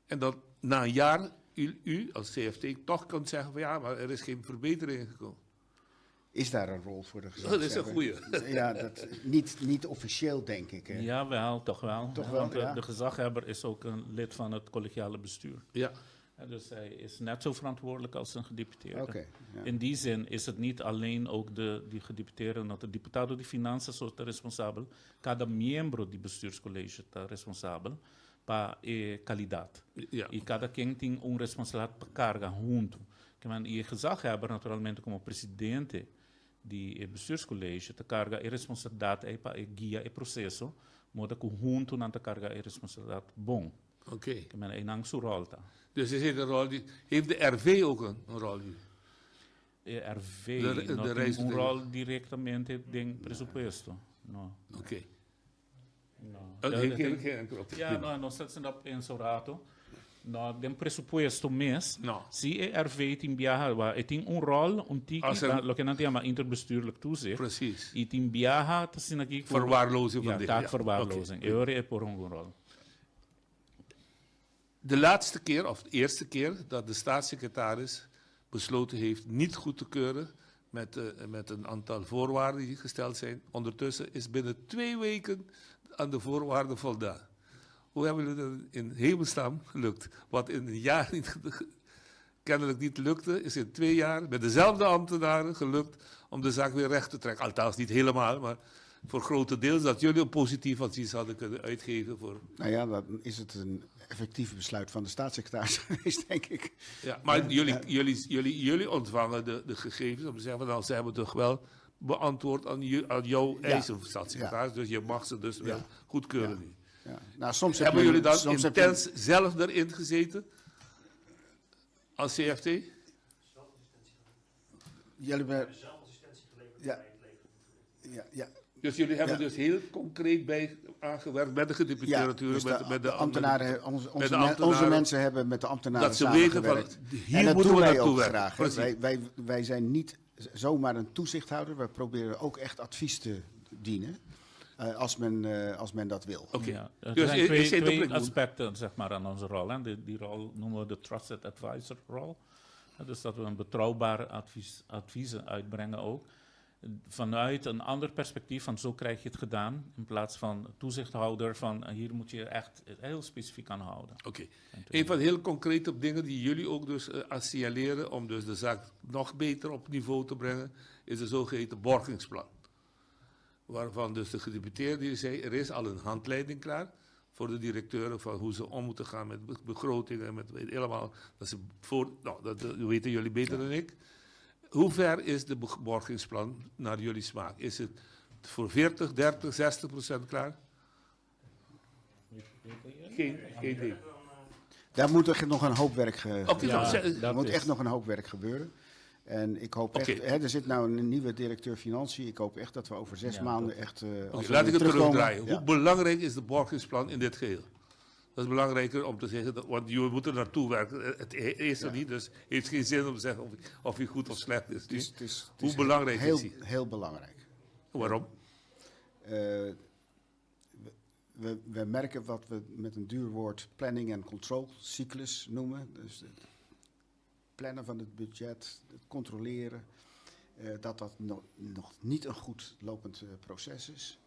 en dat na een jaar u, u als CFT toch kunt zeggen van ja, maar er is geen verbetering gekomen? Is daar een rol voor de gezaghebber? Dat is een goeie. Ja, dat, niet, niet officieel denk ik. Hè? Jawel, toch wel. Toch wel, Want de, ja. de gezaghebber is ook een lid van het collegiale bestuur. Ja. En dus hij is net zo verantwoordelijk als een gedeputeerde. Oké, ja. In die zin is het niet alleen ook de, die gedeputeerde, dat de diputado di finanzas ta responsabel, cada miembro di bestuurscollege ta responsabel pa e calidad. Ja. Y cada ken tin un responsabilidad pa carga hunto. Ke men, y e gezaghebber naturalmente como presidente di e bestuurscollege ta carga e responsabilidad ey pa e guia e proceso, moda cu hunto nan ta carga e responsabilidad bon. Oké. Ke men, eynan su rol ta. Dus is het een rol die, heeft de RV ook een, een rol hier? E RV De, no de tin un reisbedrijf. rol directamente den presupuesto. No. Oké. No. Oh, De- geen- de- geen- geen enkele op. Ja, no, nos ta haciendo pensa un rato. No, den presupuesto mes. No. Si e RV tin biaha, wa, e tin un rol, un tiki, Als er- da, loke nan ta yama interbestuurlijk toezicht. Precies. Y tin biaha, ta asina aki ku- Verwaarlozing van Ja, dit, ja. taakverwaarlozing. Oké. E ora e por hunga un rol. De laatste keer, of de eerste keer, dat de staatssecretaris besloten heeft niet goed te keuren met, uh, met een aantal voorwaarden die gesteld zijn. Ondertussen is binnen twee weken aan de voorwaarden voldaan. Hoe hebben jullie dat in hemelsnaam gelukt? Wat in een jaar niet, kennelijk niet lukte, is in twee jaar met dezelfde ambtenaren gelukt om de zaak weer recht te trekken. Althans, niet helemaal, maar voor grote deels dat jullie een positief advies hadden kunnen uitgeven voor. Nou ja, dan is het een effectief besluit van de staatssecretaris geweest, denk ik. Ja, maar jullie, jullie, jullie, jullie ontvangen de, de gegevens om te zeggen van nou, ze hebben toch wel beantwoord aan, ju, aan jouw eisen, staatssecretaris, dus je mag ze dus wel goedkeuren nu. Ja. Nou, soms heb hebben je- jullie dan soms heb je- intens zelf erin gezeten? Als CFT? Jullie hebben... Ja. Ja, ja. Dus jullie hebben Ja. dus heel concreet bij aangewerkt met de gedeputeerde Ja, natuurlijk, dus met, de, met de, de ambtenaren, onze, met onze, de men- ambtenaren. onze mensen hebben met de ambtenaren Dat ze weten van, samengewerkt. hier en dat moeten doen we wij naartoe ook werken. graag. hè. Precies. Wij, wij, wij zijn niet z- zomaar een toezichthouder. Wij proberen ook echt advies te dienen. eh, als, men, eh, als men dat wil. Oké. Ja, er Dus zijn is- twee, is het op twee plek moet- aspecten zeg maar, aan onze rol. Hè. Die, die rol noemen we de trusted advisor rol. Ja, Dus dat we een betrouwbare advies, adviezen uitbrengen ook. Vanuit een ander perspectief van zo krijg je het gedaan. In plaats van toezichthouder van eh, hier moet je echt heel specifiek aan houden. Oké. Een van de heel concrete dingen die jullie ook dus uh, signaleren om dus de zaak nog beter op niveau te brengen, is de zogeheten borgingsplan. Waarvan dus de gedeputeerde die zei, er is al een handleiding klaar voor de directeuren van hoe ze om moeten gaan met be- begrotingen en met weet helemaal. Dat ze voor, nou, dat, dat weten jullie beter dan ik. Hoe ver is de be- borgingsplan naar jullie smaak? Is het voor 40, 30, 60% klaar? Geen, geen idee. Daar moet echt nog een hoop werk, ge- Oké, nou, gebeuren. ze- Er moet is- echt nog een hoop werk gebeuren. En ik hoop Oké. echt, hè, er zit nou een nieuwe directeur financiën. Ik hoop echt dat we over zes Ja, maanden dat- echt. eh, Oké, als we laat ik weer het terugkomen- terugdraaien. Ja. Hoe belangrijk is de borgingsplan in dit geheel? Dat is belangrijker om te zeggen, dat, want je moet er naartoe werken. Het is er Ja. niet, dus heeft geen zin om te zeggen of, of hij goed of slecht is. Het is, het is, het Hoe is belangrijk heel, is hij? Heel belangrijk. Waarom? Eh, we, we, we merken wat we met een duur woord planning en control cyclus noemen. Dus het plannen van het budget, het controleren, eh, dat dat no- nog niet een goed lopend eh, proces is.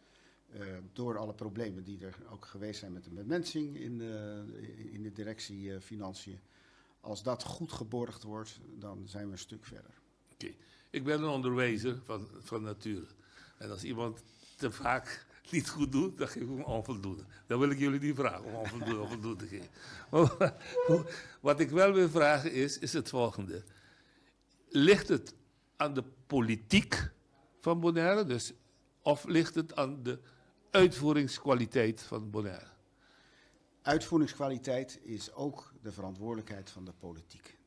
Eh, door alle problemen die er ook geweest zijn met de bemensing in de, in de directie eh, Financiën. Als dat goed geborgd wordt, dan zijn we een stuk verder. Oké. Ik ben een onderwijzer van, van nature. En als iemand te vaak niet goed doet, dan geef ik hem onvoldoende. Dan wil ik jullie niet vragen om onvoldoende, onvoldoende te geven. Maar wat ik wel wil vragen is, is het volgende. Ligt het aan de politiek van Bonaire, dus, of ligt het aan de uitvoeringskwaliteit van Bonaire? Uitvoeringskwaliteit is ook de verantwoordelijkheid van de politiek.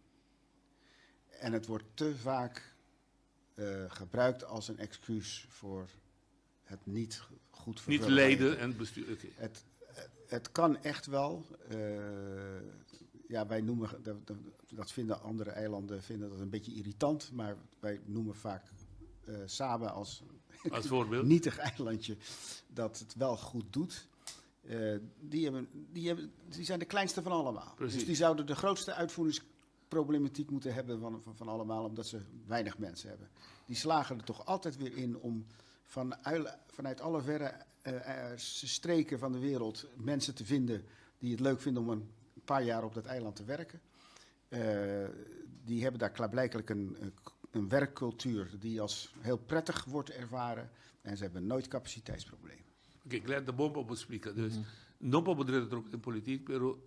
En het wordt te vaak eh, gebruikt als een excuus voor het niet goed Niet vervullen. leiden en bestuur. Oké. Het, het kan echt wel. Ja, wij noemen, dat, dat vinden andere eilanden vinden dat een beetje irritant, maar wij noemen vaak Saba als, Als voorbeeld. nietig eilandje dat het wel goed doet. Die zijn de kleinste van allemaal. Dus die zouden de grootste uitvoeringsproblematiek moeten hebben van allemaal, omdat ze weinig mensen hebben. Die slagen er toch altijd weer in om vanuit alle verre streken van de wereld mensen te vinden die het leuk vinden om een paar jaar op dat eiland te werken. Die hebben daar klaarblijkelijk een werkcultuur die als heel prettig wordt ervaren. En ze hebben nooit capaciteitsproblemen. Oké, Glenn, de bom op explica. Dus, no pa bo den politiek, pero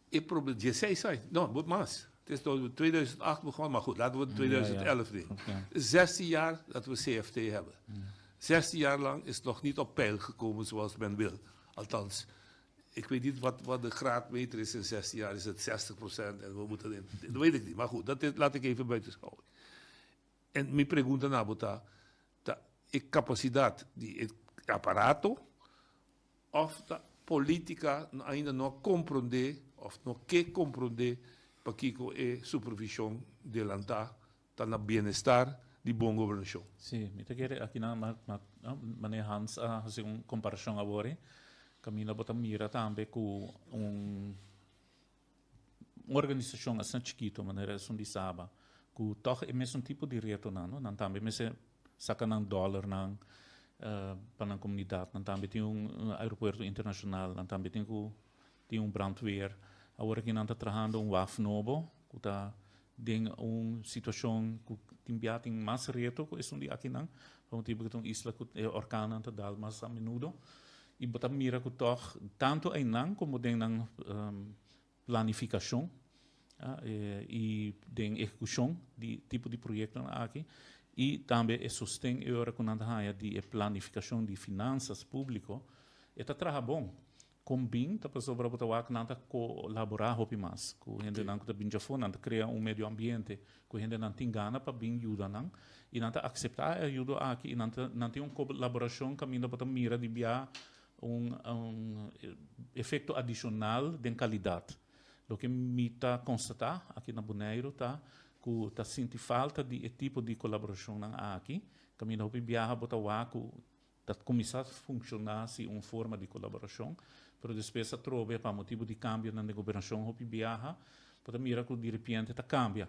e probleem, 16 aña, no, mas. Het is in 2008 begonnen, maar goed, laten we 2011 nemen. 16 jaar dat we CFT hebben. 16 jaar lang is het nog niet op peil gekomen zoals men wil. Althans, ik weet niet wat de graadmeter is in 16 jaar. Is het 60% en we moeten in, dat weet ik niet. Maar goed, dat is, laat ik even buiten schouwen. En mi pregunta na bo ta, ta e capacidad di e aparato of ta politica ainda no a compronde of no ke compronde pakico e supervision delanta ta na bienestar di bon gobernacion. Sí, mi ta kere aki nan ma ma meneer Hans a haci un comparacion awor e caminda bo ta mira tambe cu un organisacion asina chikito manera esun di Saba cu toch e mesun tipo di retonan no, nan tambe mester saca nan dollarnan pa nan comunidad, nan tambe tin un aeropuerto internacional, nan tambe tin cu tin un brandweer. Awor aki nan ta trahando un waf nobo cu ta den un situacion cu tin bia tin mas reto cu esun di akinan, pa motibo cu ta un isla cu e orkannan ta dal mas a menudo. Y bo ta mira cu tog tanto einan como den nan planificacion y den ehecucion di tipo di proyectonan aki y tambe e sosten e ora cu nan ta haya di e planificacion di finanzas publico, e ta traha bon. Kon bin ta pasobra bo ta wak nan ta kolaborá hopi mas ku hendenan ku ta bin djafó, nan ta krea un medio ambiente ku hendenan tin gana pa bin yuda nan i nan ta akseptá e ayudo aki i nan ta nan tin un kolaborashon kaminda bo ta mira di bia un un efekto adishonal den kalidat. Loke mi ta konstatá aki na Boneiru ta ku ta sinti falta di e tipo di kolaborashonnan aki kaminda hopi biaha bo ta wak ku Ta kuminsá funshoná si un forma di kolaborashon, pero despues atrobe pa motibu di kambionan den gobernashon hopi biaha bo ta mira ku diripiente ta kambia.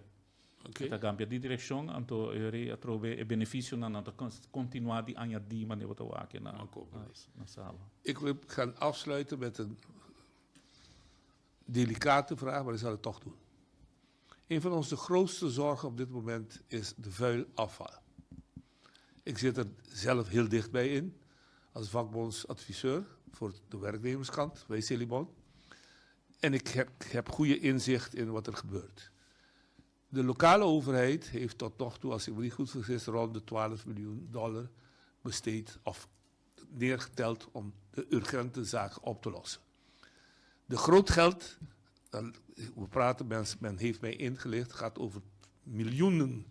Ta kambia di direkshon, anto e ora ei atrobe e benefisionan nan ta kontinuá di añadí manera bo ta wak na sala. Ik wil gaan afsluiten met een delicate vraag, maar ik zal het toch doen. Een van onze grootste zorgen op dit moment is de vuil afval. Ik zit er zelf heel dichtbij in als vakbondsadviseur voor de werknemerskant bij Selibon. En ik heb, heb goede inzicht in wat er gebeurt. De lokale overheid heeft tot nog toe, als ik me niet goed vergis, rond de 12 miljoen dollar besteed of neergeteld om de urgente zaken op te lossen. De groot geld, we praten, men, men heeft mij ingelicht, gaat over miljoenen,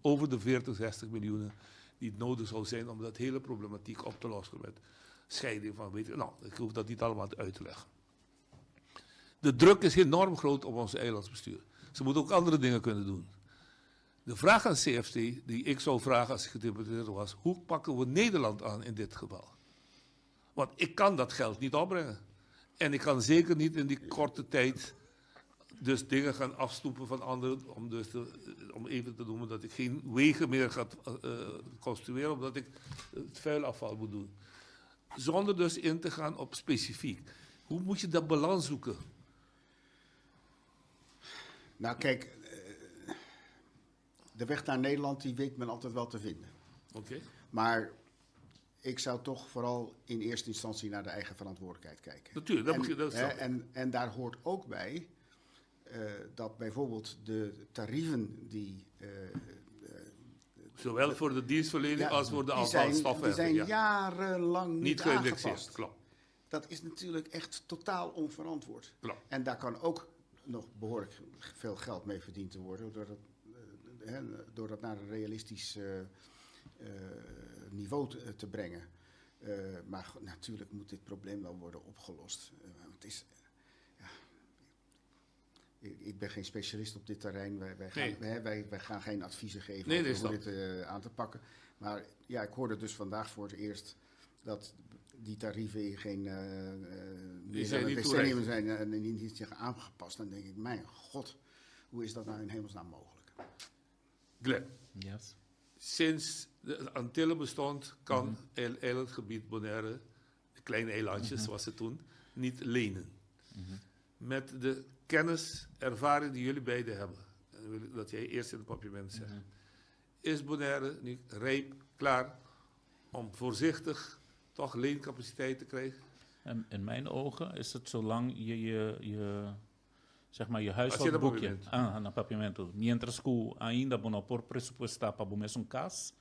over de 40, 60 miljoenen die het nodig zou zijn om dat hele problematiek op te lossen met scheiding van, weet ik, nou, ik hoef dat niet allemaal uit te leggen. De druk is enorm groot op ons eilandsbestuur. Ze moeten ook andere dingen kunnen doen. De vraag aan CFT, die ik zou vragen als ik gedeputeerde was, hoe pakken we Nederland aan in dit geval? Want ik kan dat geld niet opbrengen. En ik kan zeker niet in die korte tijd dus dingen gaan afsnoepen van anderen, om, dus te, om even te noemen dat ik geen wegen meer ga construeren, omdat ik het vuilafval moet doen. Zonder dus in te gaan op specifiek. Hoe moet je dat balans zoeken? Nou kijk, de weg naar Nederland die weet men altijd wel te vinden. Maar ik zou toch vooral in eerste instantie naar de eigen verantwoordelijkheid kijken. Natuurlijk, dat moet je, dat hè, en daar hoort ook bij dat bijvoorbeeld de tarieven die... Zowel voor de dienstverlening als voor de afvalstoffen. Die zijn jarenlang niet, niet geïndexeerd, aangepast. Klopt. Dat is natuurlijk echt totaal onverantwoord. En daar kan ook nog behoorlijk veel geld mee verdiend te worden, door dat naar een realistisch niveau te brengen. Maar natuurlijk moet dit probleem wel worden opgelost. Het is, ja, ik ben geen specialist op dit terrein. Wij gaan, nee. Wij gaan geen adviezen geven nee, over hoe dit aan te pakken. Maar ja, ik hoorde dus vandaag voor het eerst dat die tarieven geen die zijn niet decennium zijn en niet zijn aangepast. Dan denk ik, mijn god, hoe is dat nou in hemelsnaam mogelijk? Glenn. Yes. Sinds de Antillen bestond, kan mm -hmm. eilandgebied Bonaire, de kleine eilandjes mm -hmm. zoals het toen, niet lenen. Mm -hmm. Met de kennis, ervaring die jullie beiden hebben, en wil ik dat jij eerst in het papiament zegt, is Bonaire nu rijp, klaar om voorzichtig toch leencapaciteit te krijgen? En in mijn ogen is het zolang je je, zeg maar, je huishoudboekje ah, na papiamento. Mientras ku ainda bo no por presupuestá pa bo mesun kas,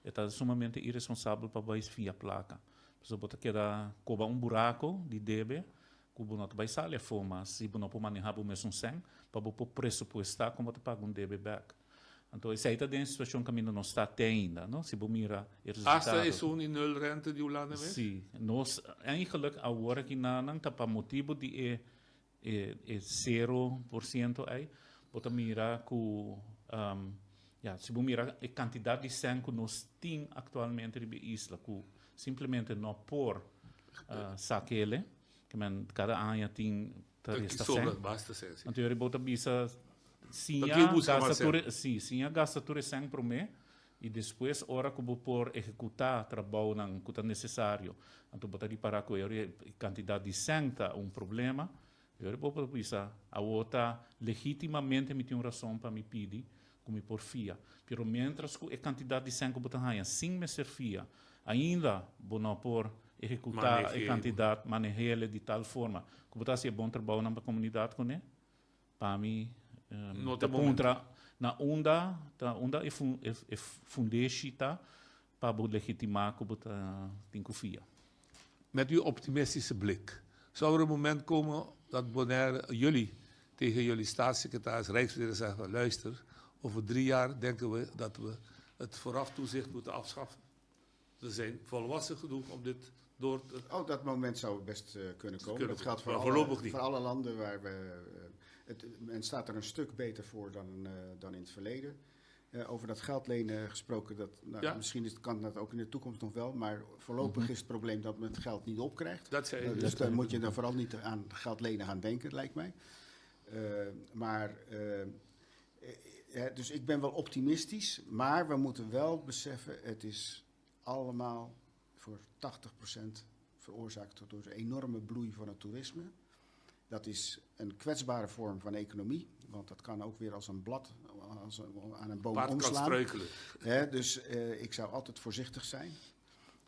e ta sumamente irresponsabel pa bai fia plaka. Pasobra bo ta keda koba un buraco di debe ku bo no ta bai sali afó mas si bo no por manehá bo mesun sèn pa bo por presupuestá kon bo ta paga un debe bèk. Anto esei ta den e situashon kaminda nos ta te ainda, no? Si bo mira e resultado. Asta esun di nul rente di Hulanda mes? Si. Nos eigenlijk awor aki nanan ta pa motibu di e e 0% ei, bo ta mira ku, ya, si bo mira e kantidat di sèn ku nos tin aktualmente riba e isla ku simplemente no por sak'ele, ke men kada aña tin ta resta sèn. Anto yori bo ta bisa siña gasta tur, si, siña gasta tur e sèn promé I despues ora ku bo por ehekutá trabounan ku ta nesesario, anto bo ta ripará ku e kantidat di sèn ta un problema, e ora bo por bisa, Awor ta legítimamente mi tin un rason pa mi pidi ku mi por fia. Pero miéntras ku e kantidat di sèn ku bo ta haña sin mester fia, ainda bo no por ehekutá e kantidat, maneh'é di tal forma ku bo ta hasi e bon trabounan pa komunidat kuné, Pa mi ta puntra na unda ta unda e e fundeshi ta pa bo legitima ku bo ta tin ku fia. Met uw optimistische blik, zou er een moment komen dat Bonaire, jullie tegen jullie staatssecretaris, Rijksminister zeggen, luister, over drie jaar denken we dat we het vooraf toezicht moeten afschaffen? We zijn volwassen genoeg om dit door te... Oh, dat moment zou best uh, kunnen komen. Kunnen dat geldt voor, alle, voor alle landen waar we... Uh, het, men staat er een stuk beter voor dan, uh, dan in het verleden. Over dat geld lenen gesproken, dat, nou, ja. misschien is, kan dat ook in de toekomst nog wel, maar voorlopig mm -hmm. is het probleem dat men het geld niet opkrijgt. Dat zei dus dan moet je dan vooral niet aan geld lenen gaan denken, lijkt mij. Maar, dus ik ben wel optimistisch, maar we moeten wel beseffen, het is allemaal voor 80% veroorzaakt door de enorme bloei van het toerisme. Dat is een kwetsbare vorm van economie, want dat kan ook weer als een blad als een, aan een boom Paard omslaan. Kan struikelen. He, dus uh, ik zou altijd voorzichtig zijn.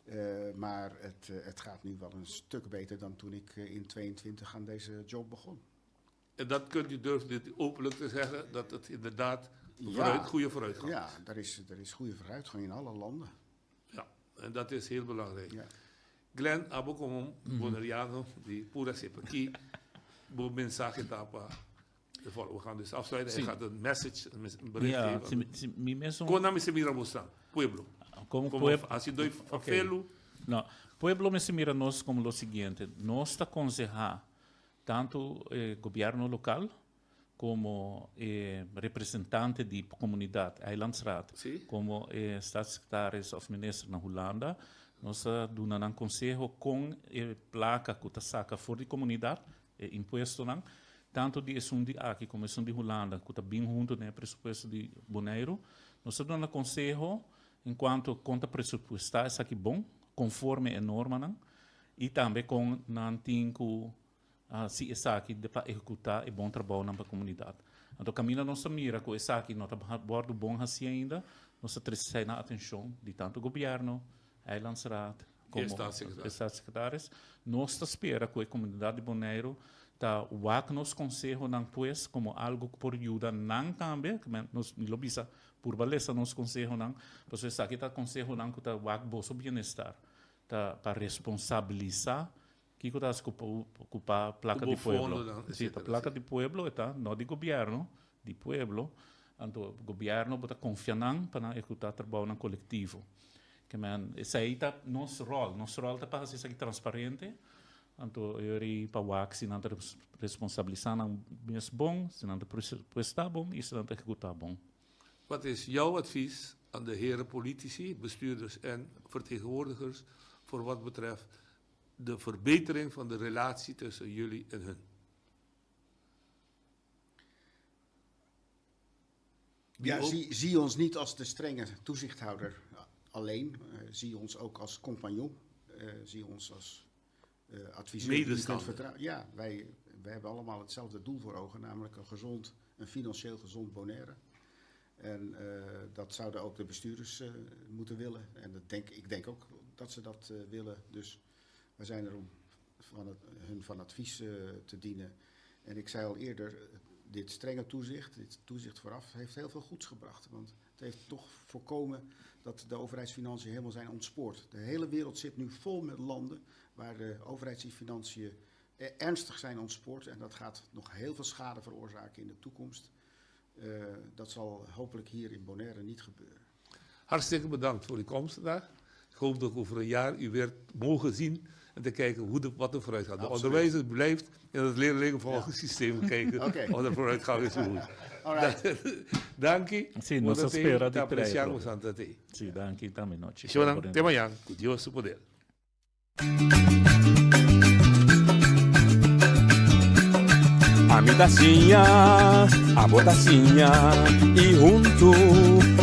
Uh, maar het, uh, het gaat nu wel een stuk beter dan toen ik in 22 aan deze job begon. En dat kunt u durft dit openlijk te zeggen, dat het inderdaad vooruit, ja, goede vooruitgang ja, is. Ja, er is goede vooruitgang in alle landen. Ja, en dat is heel belangrijk. Ja. Glenn, abo komo boneriano di pura cepa, ki bo mensahe ta pa de volk? We gaan dus afsluiten. Hij gaat een message, een bericht ja, geven. Si, si, mi mes Kon nan mester mira bosnan? Pueblo. Como Como pueblo. hasi doi fafelu. No, pueblo mester mira nos como lo siguiente. Nos ta conseha tanto eh, gobierno local como e representante di comunidad, Eilandsraad, como e staatssecretaris of minister na Hulanda, nos ta duna nan conseho con e placa cu ta saca for di comunidad, e impuestonan, tanto di esun di aki como esun di Hulanda, cu ta bin hunto den e presupuesto di Boneiru, nos ta duna nan conseho en cuanto con ta presupuesta esaki bon, conforme e normanan, y tambe con nan tin cu Hasi esaki pa ehekutá e bon trabounan pa komunidat. Anto kaminda nos ta mira ku esaki no ta wòrdu bon hasí ainda, nos ta trese esei na atenshon di tantu gobièrnu, Eilandsraad, komo Staatssecretaris. Nos ta spera ku e komunidat di Boneiru ta wak nos konsehonan pues komo algu ku por yuda nan tambe, nos mi lo bisa purba lesa nos konsehonan, pasobra esaki ta konsehonan ku ta wak boso bienestar, ta pa responsabilisá Kiko ta hasi ku pa plaka di pueblo? Si, ta plaka di pueblo e ta, no di gobièrnu, di pueblo. Anto gobièrnu bo ta konfia nan pa nan ehekutá trabounan kolektivo. Ke men esei ta nos ròl. Nos ròl ta pa hasi esaki transparente, anto e ora ei pa wak si nan ta responsabilisá nan mes bon, si nan ta presupuestá bon i si nan ta ehekutá bon. Wat is jouw advies aan de heren politici, bestuurders en vertegenwoordigers voor wat betreft de verbetering van de relatie tussen jullie en hun? Ja, zie, zie ons niet als de strenge toezichthouder alleen. Zie ons ook als compagnon. Zie ons als adviseur die je kunt vertrouwen. Ja, wij, wij hebben allemaal hetzelfde doel voor ogen, namelijk een gezond, een financieel gezond Bonaire. En dat zouden ook de bestuurders moeten willen. En dat denk, ik denk ook dat ze dat willen. Dus wij zijn er om van het, hun van advies te dienen. En ik zei al eerder, dit strenge toezicht, dit toezicht vooraf, heeft heel veel goeds gebracht. Want het heeft toch voorkomen dat de overheidsfinanciën helemaal zijn ontspoord. De hele wereld zit nu vol met landen waar de overheidsfinanciën ernstig zijn ontspoord. En dat gaat nog heel veel schade veroorzaken in de toekomst. Dat zal hopelijk hier in Bonaire niet gebeuren. Hartstikke bedankt voor uw komst vandaag. Ik hoop dat over een jaar u weer mogen zien en te kijken hoe de, wat er vooruit gaat. De onderwijzer blijft in het leerlingenvolgingssysteem kijken okay. of er vooruitgang is. Alright. Danki. Si, nos ta spera di trei. Si, danki tambe nochi. Shonan, te mañan, ku Dios su poder. Ami ta siña, abo ta siña y huntu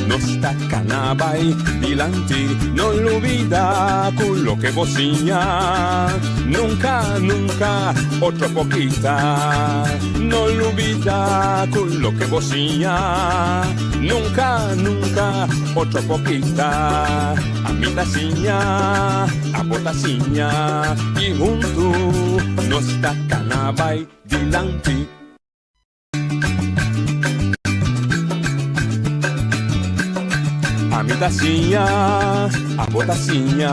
nos ta cana bay dilanti. No lubida cu loke bo siña nunca, nunca otro por kita. No lubida cu loke bo siña nunca, nunca otro por kita. Ami ta siña, abo ta siña y huntu nos ta cana bay dilanti. Ami ta siña, abo ta siña.